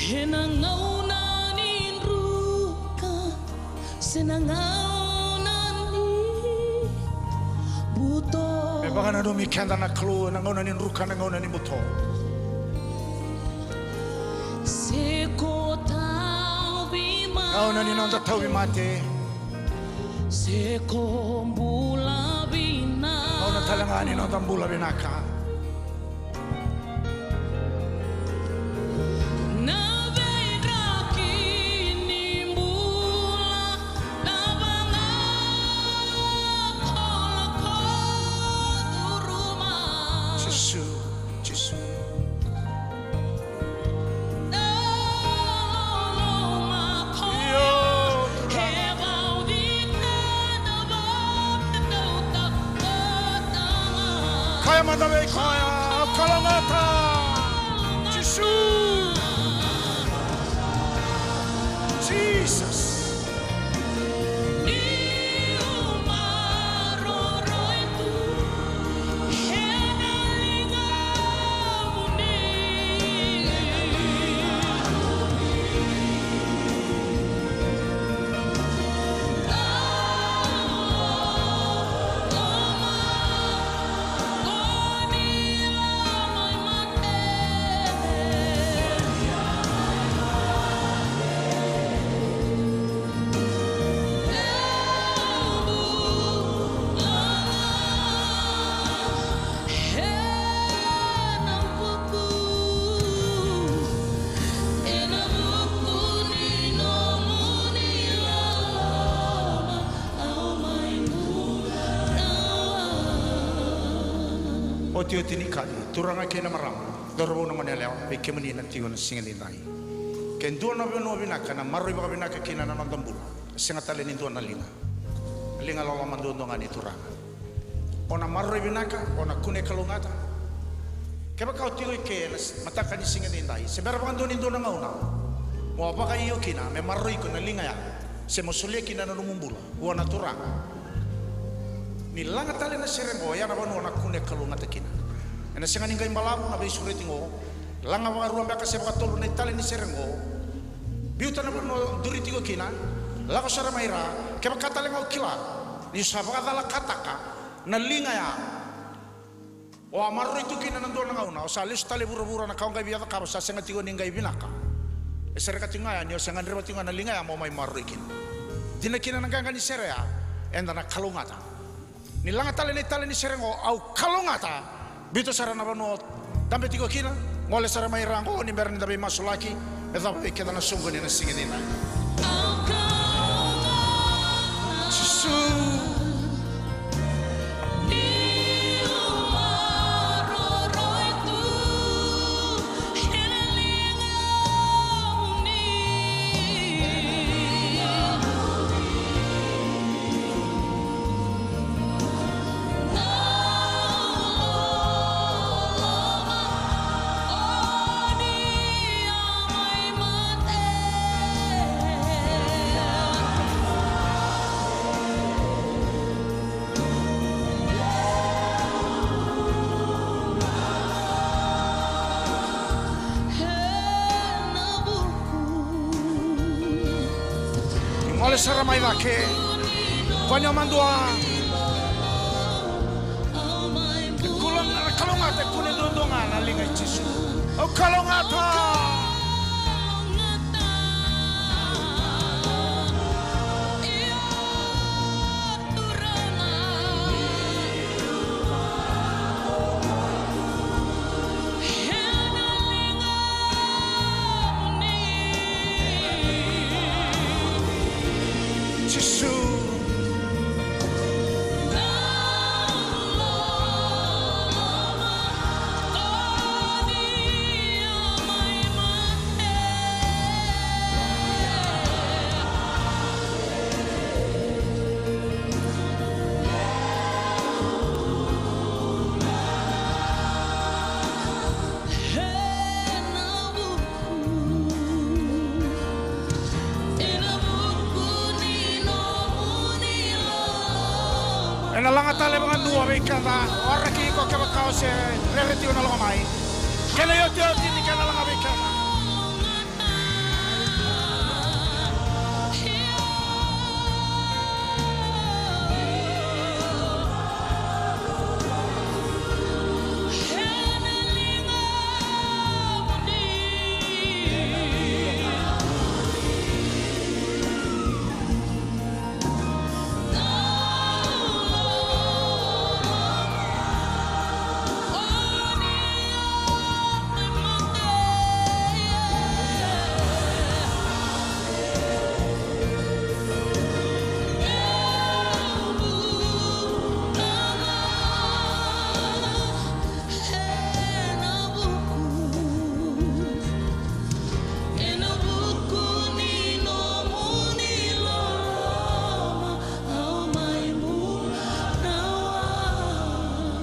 Ena gauna ni druka, se na gauna ni buto. Me vakananumi keda na Kalou ena gauna ni druka, na gauna ni buto. Se ko tauvimate. Gauna ni noda tauvimate. Se ko bula vinaka. Gauna tale ga ni noda bula vinaka. Na veidraki ni bula, na vakakolokolo curuma. Jisu, Jisu. Kaya mada vei koya, au kalougata. Jisu. Jesus. Otioti ni kali, turaga kei na marama, cauravou, na goneyalewa, vei kemuni na tiko na siga nidai. Ke dua na vanua vinaka na maroroi vakavinaka kina na noda bula, sega tale ni dua na liga. Liga loloma duadua ga ni Turaga. O na maroroi vinaka, o na kune kalougata. Kevaka o tiko i ke na s-, mataka ni siga nidai, se bera vakadua ni dua na gauna mo a vakaio kina me maroroi iko na liga ya, se mo solia kina na nomu bula vua na Turaga, ni laga tale na sere qo, ya na vanua o na kune kalougata kina. Ena sega ni qai balavu na veisureti qo. Laga vakarua beka se vakatolu na itali ni sere qo. Biuta na vanua o duri tiko kina, lako sara mai ra. Kevaka tale ga o kila ni o sa vakacalakataka na liga ya, o a maroroi tu kina na dua na gauna, o sa lesu tale e vuravura, na ka o qai via cakava sa sega tiko ni qai vinaka. E sereka tiko ga ya ni o se gadreva tiko ga na liga ya mo mai maroroi kina. Dina kina na qaqa ni sere ya, eda na kalougata. Ni laga tale na itala ni sere qo, au kalougata. Biuta sara na vanua o dabe tiko kina, gole sara mai ra qo ni bera ni da veimasulaki, me cava vei keda na soqoni ena siga edaidai. Jisu. Gole sara mai cake. Kua ni o madua. Kalougata, kalougata, kune duadua ga na liga i Jisu. Au kalougata. Jisu. Ena laga tale vakadua vei keda, waraki iko kevaka o se rere tiko na lako mai. Kena iotioti ni kena laga vei keda.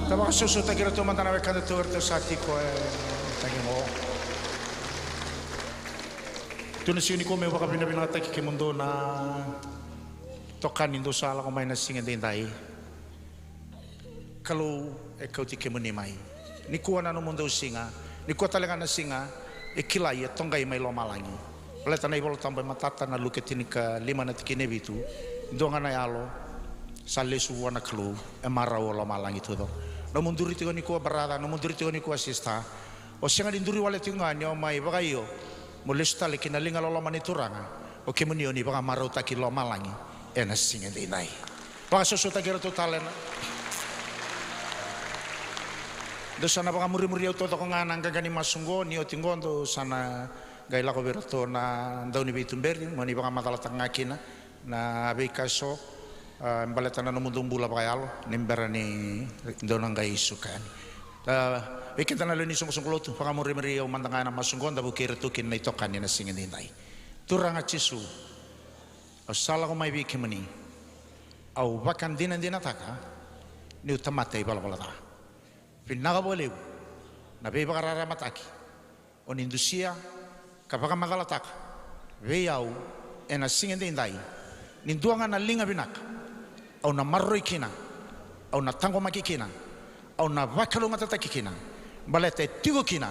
Da vakasausautaki iratou mada na wekada tu eratou sa tiko e tagi mo. Tu na siga nikua meu vakavinavinakataki kemudou na itokani dou sa lako mai na siga edaidai. Kalou e kauti kemuni mai. Nikua na nomudou siga, nikua tale ga na siga e kilai, e toqai mai lomalagi. Baleta na iVola Tabu e matata, na Luke tinikalima na tikina e vitu, dua ga na yalo sa lesu vua na Kalou e marau o lomalagi taucoko. Nomu duri tiko nikua brother, nomu duri tiko nikua sister, o sega ni duri wale tiko ga ni o mai vakaio mo lesu tale ki na liga loloma ni Turaga. O kemuni o ni vakamarautaki lomalagi ena siga edaidai. Vakasausautaki iratou tale na. Dou sa na vakamurimuri au taucoko ga na qaqa ni masu oqo, ni oti oqo dou sa na qai lako vei iratou na dau ni veituberi mo ni vakamacalataka ga kina na veika eso, a, baleta na nomudou bula vakayalo ni bera ni dou na qai suka yani. A, vei keda na lewe ni soqosoqo lotu, vakamurimuri au mada ga ena masu oqo, da vukei iratou kina na itokani ena siga edaidai. Turaga Jisu, au sa lako mai vei kemuni. Au vakadinadinataka niu tamata ivalavala ca. Vinaka vakalevu na veivakararamataki o ni dusia ka vakamacalataka vei au ena siga edaidai, ni dua ga na liga vinaka au na maroroi kina, au na taqomaki kina, au na vakalougatataki kina, baleta e tiko kina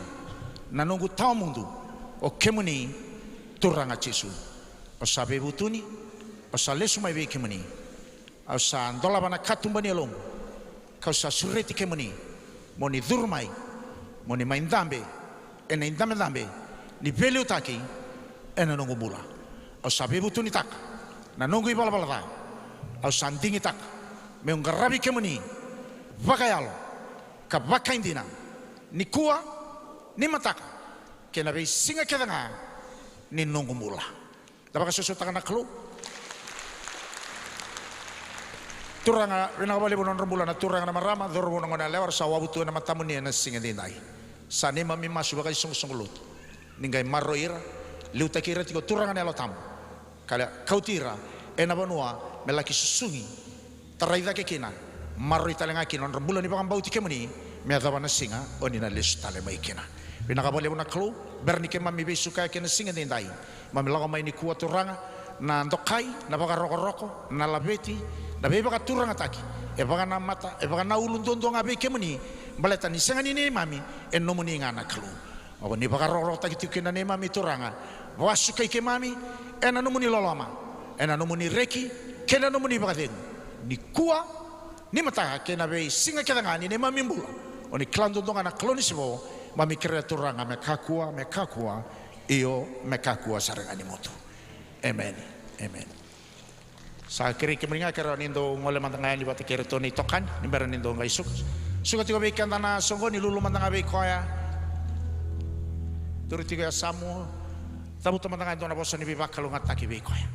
na noqu tawa mudu, o kemuni Turaga Jisu, au sa veivutuni, au sa lesu mai vei kemuni. Au sa dolava na katuba ni yaloqu, kau sa sureti kemuni mo ni curu mai, mo ni mai dabe ena idabedabe ni veiliutaki ena noqu bula. Au sa veivutunitaka na noqu ivalavala ca. Au sa digitaka meu qaravi kemuni vakayalo ka vakaidina, nikua, nimataka, kei na veisiga kece ga ni noqu bula. Da vakasosomitaka na Kalou. Turaga, vinaka vakalevu na nodra bula na turaga, na marama, cauravou, na goneyalewa era sa wavu tu ena matamuni ena siga edaidai. Sa neimami masu vakaisoqosoqo lotu ni qai maroroi ira, liutaki ira tiko, Turaga, na Yalo Tabu, ka kauti ira ena vanua me laki susugi, tarai cake kina, maroroi tale ga kina na nodra bula ni vakabauti kemuni me yacova na siga o ni na lesu tale mai kina. Vinaka vakalevu na Kalou, bera ni keimami veisukayaki ena siga edaidai, keimami lako mai nikua, Turaga, na dokai, na vakarokoroko, na laveti, na veivakaturagataki e vakanamata, e vakanaulu duadua ga vei kemuni, baleta ni sega ni neimami, e nomuni ga na Kalou. O ni vakarokorokotaki tiko kina neimami Turaga, vakasukai keimami ena nomuni loloma, ena nomuni reki, kei na nomuni vakacegu. Nikua, nimataka, kei na veisiga kece ga ni neimami bula, o ni kila duadua ga na Kalou ni sivo. Keimami kerea, Turaga, me kakua, me kakua, io, me kakua sara ga ni mutu. Emeni. Emeni. Sa kerei kemuni ga, kerea ni dou gole mada ga yani vata kei iratou na itokani ni bera ni dou qai suka. Suka tiko vei keda na soqo, ni lulu mada ga vei koya. Turi tiko e yasamu. Cavuta mada ga e dua na vosa ni veivakalougatataki vei koya.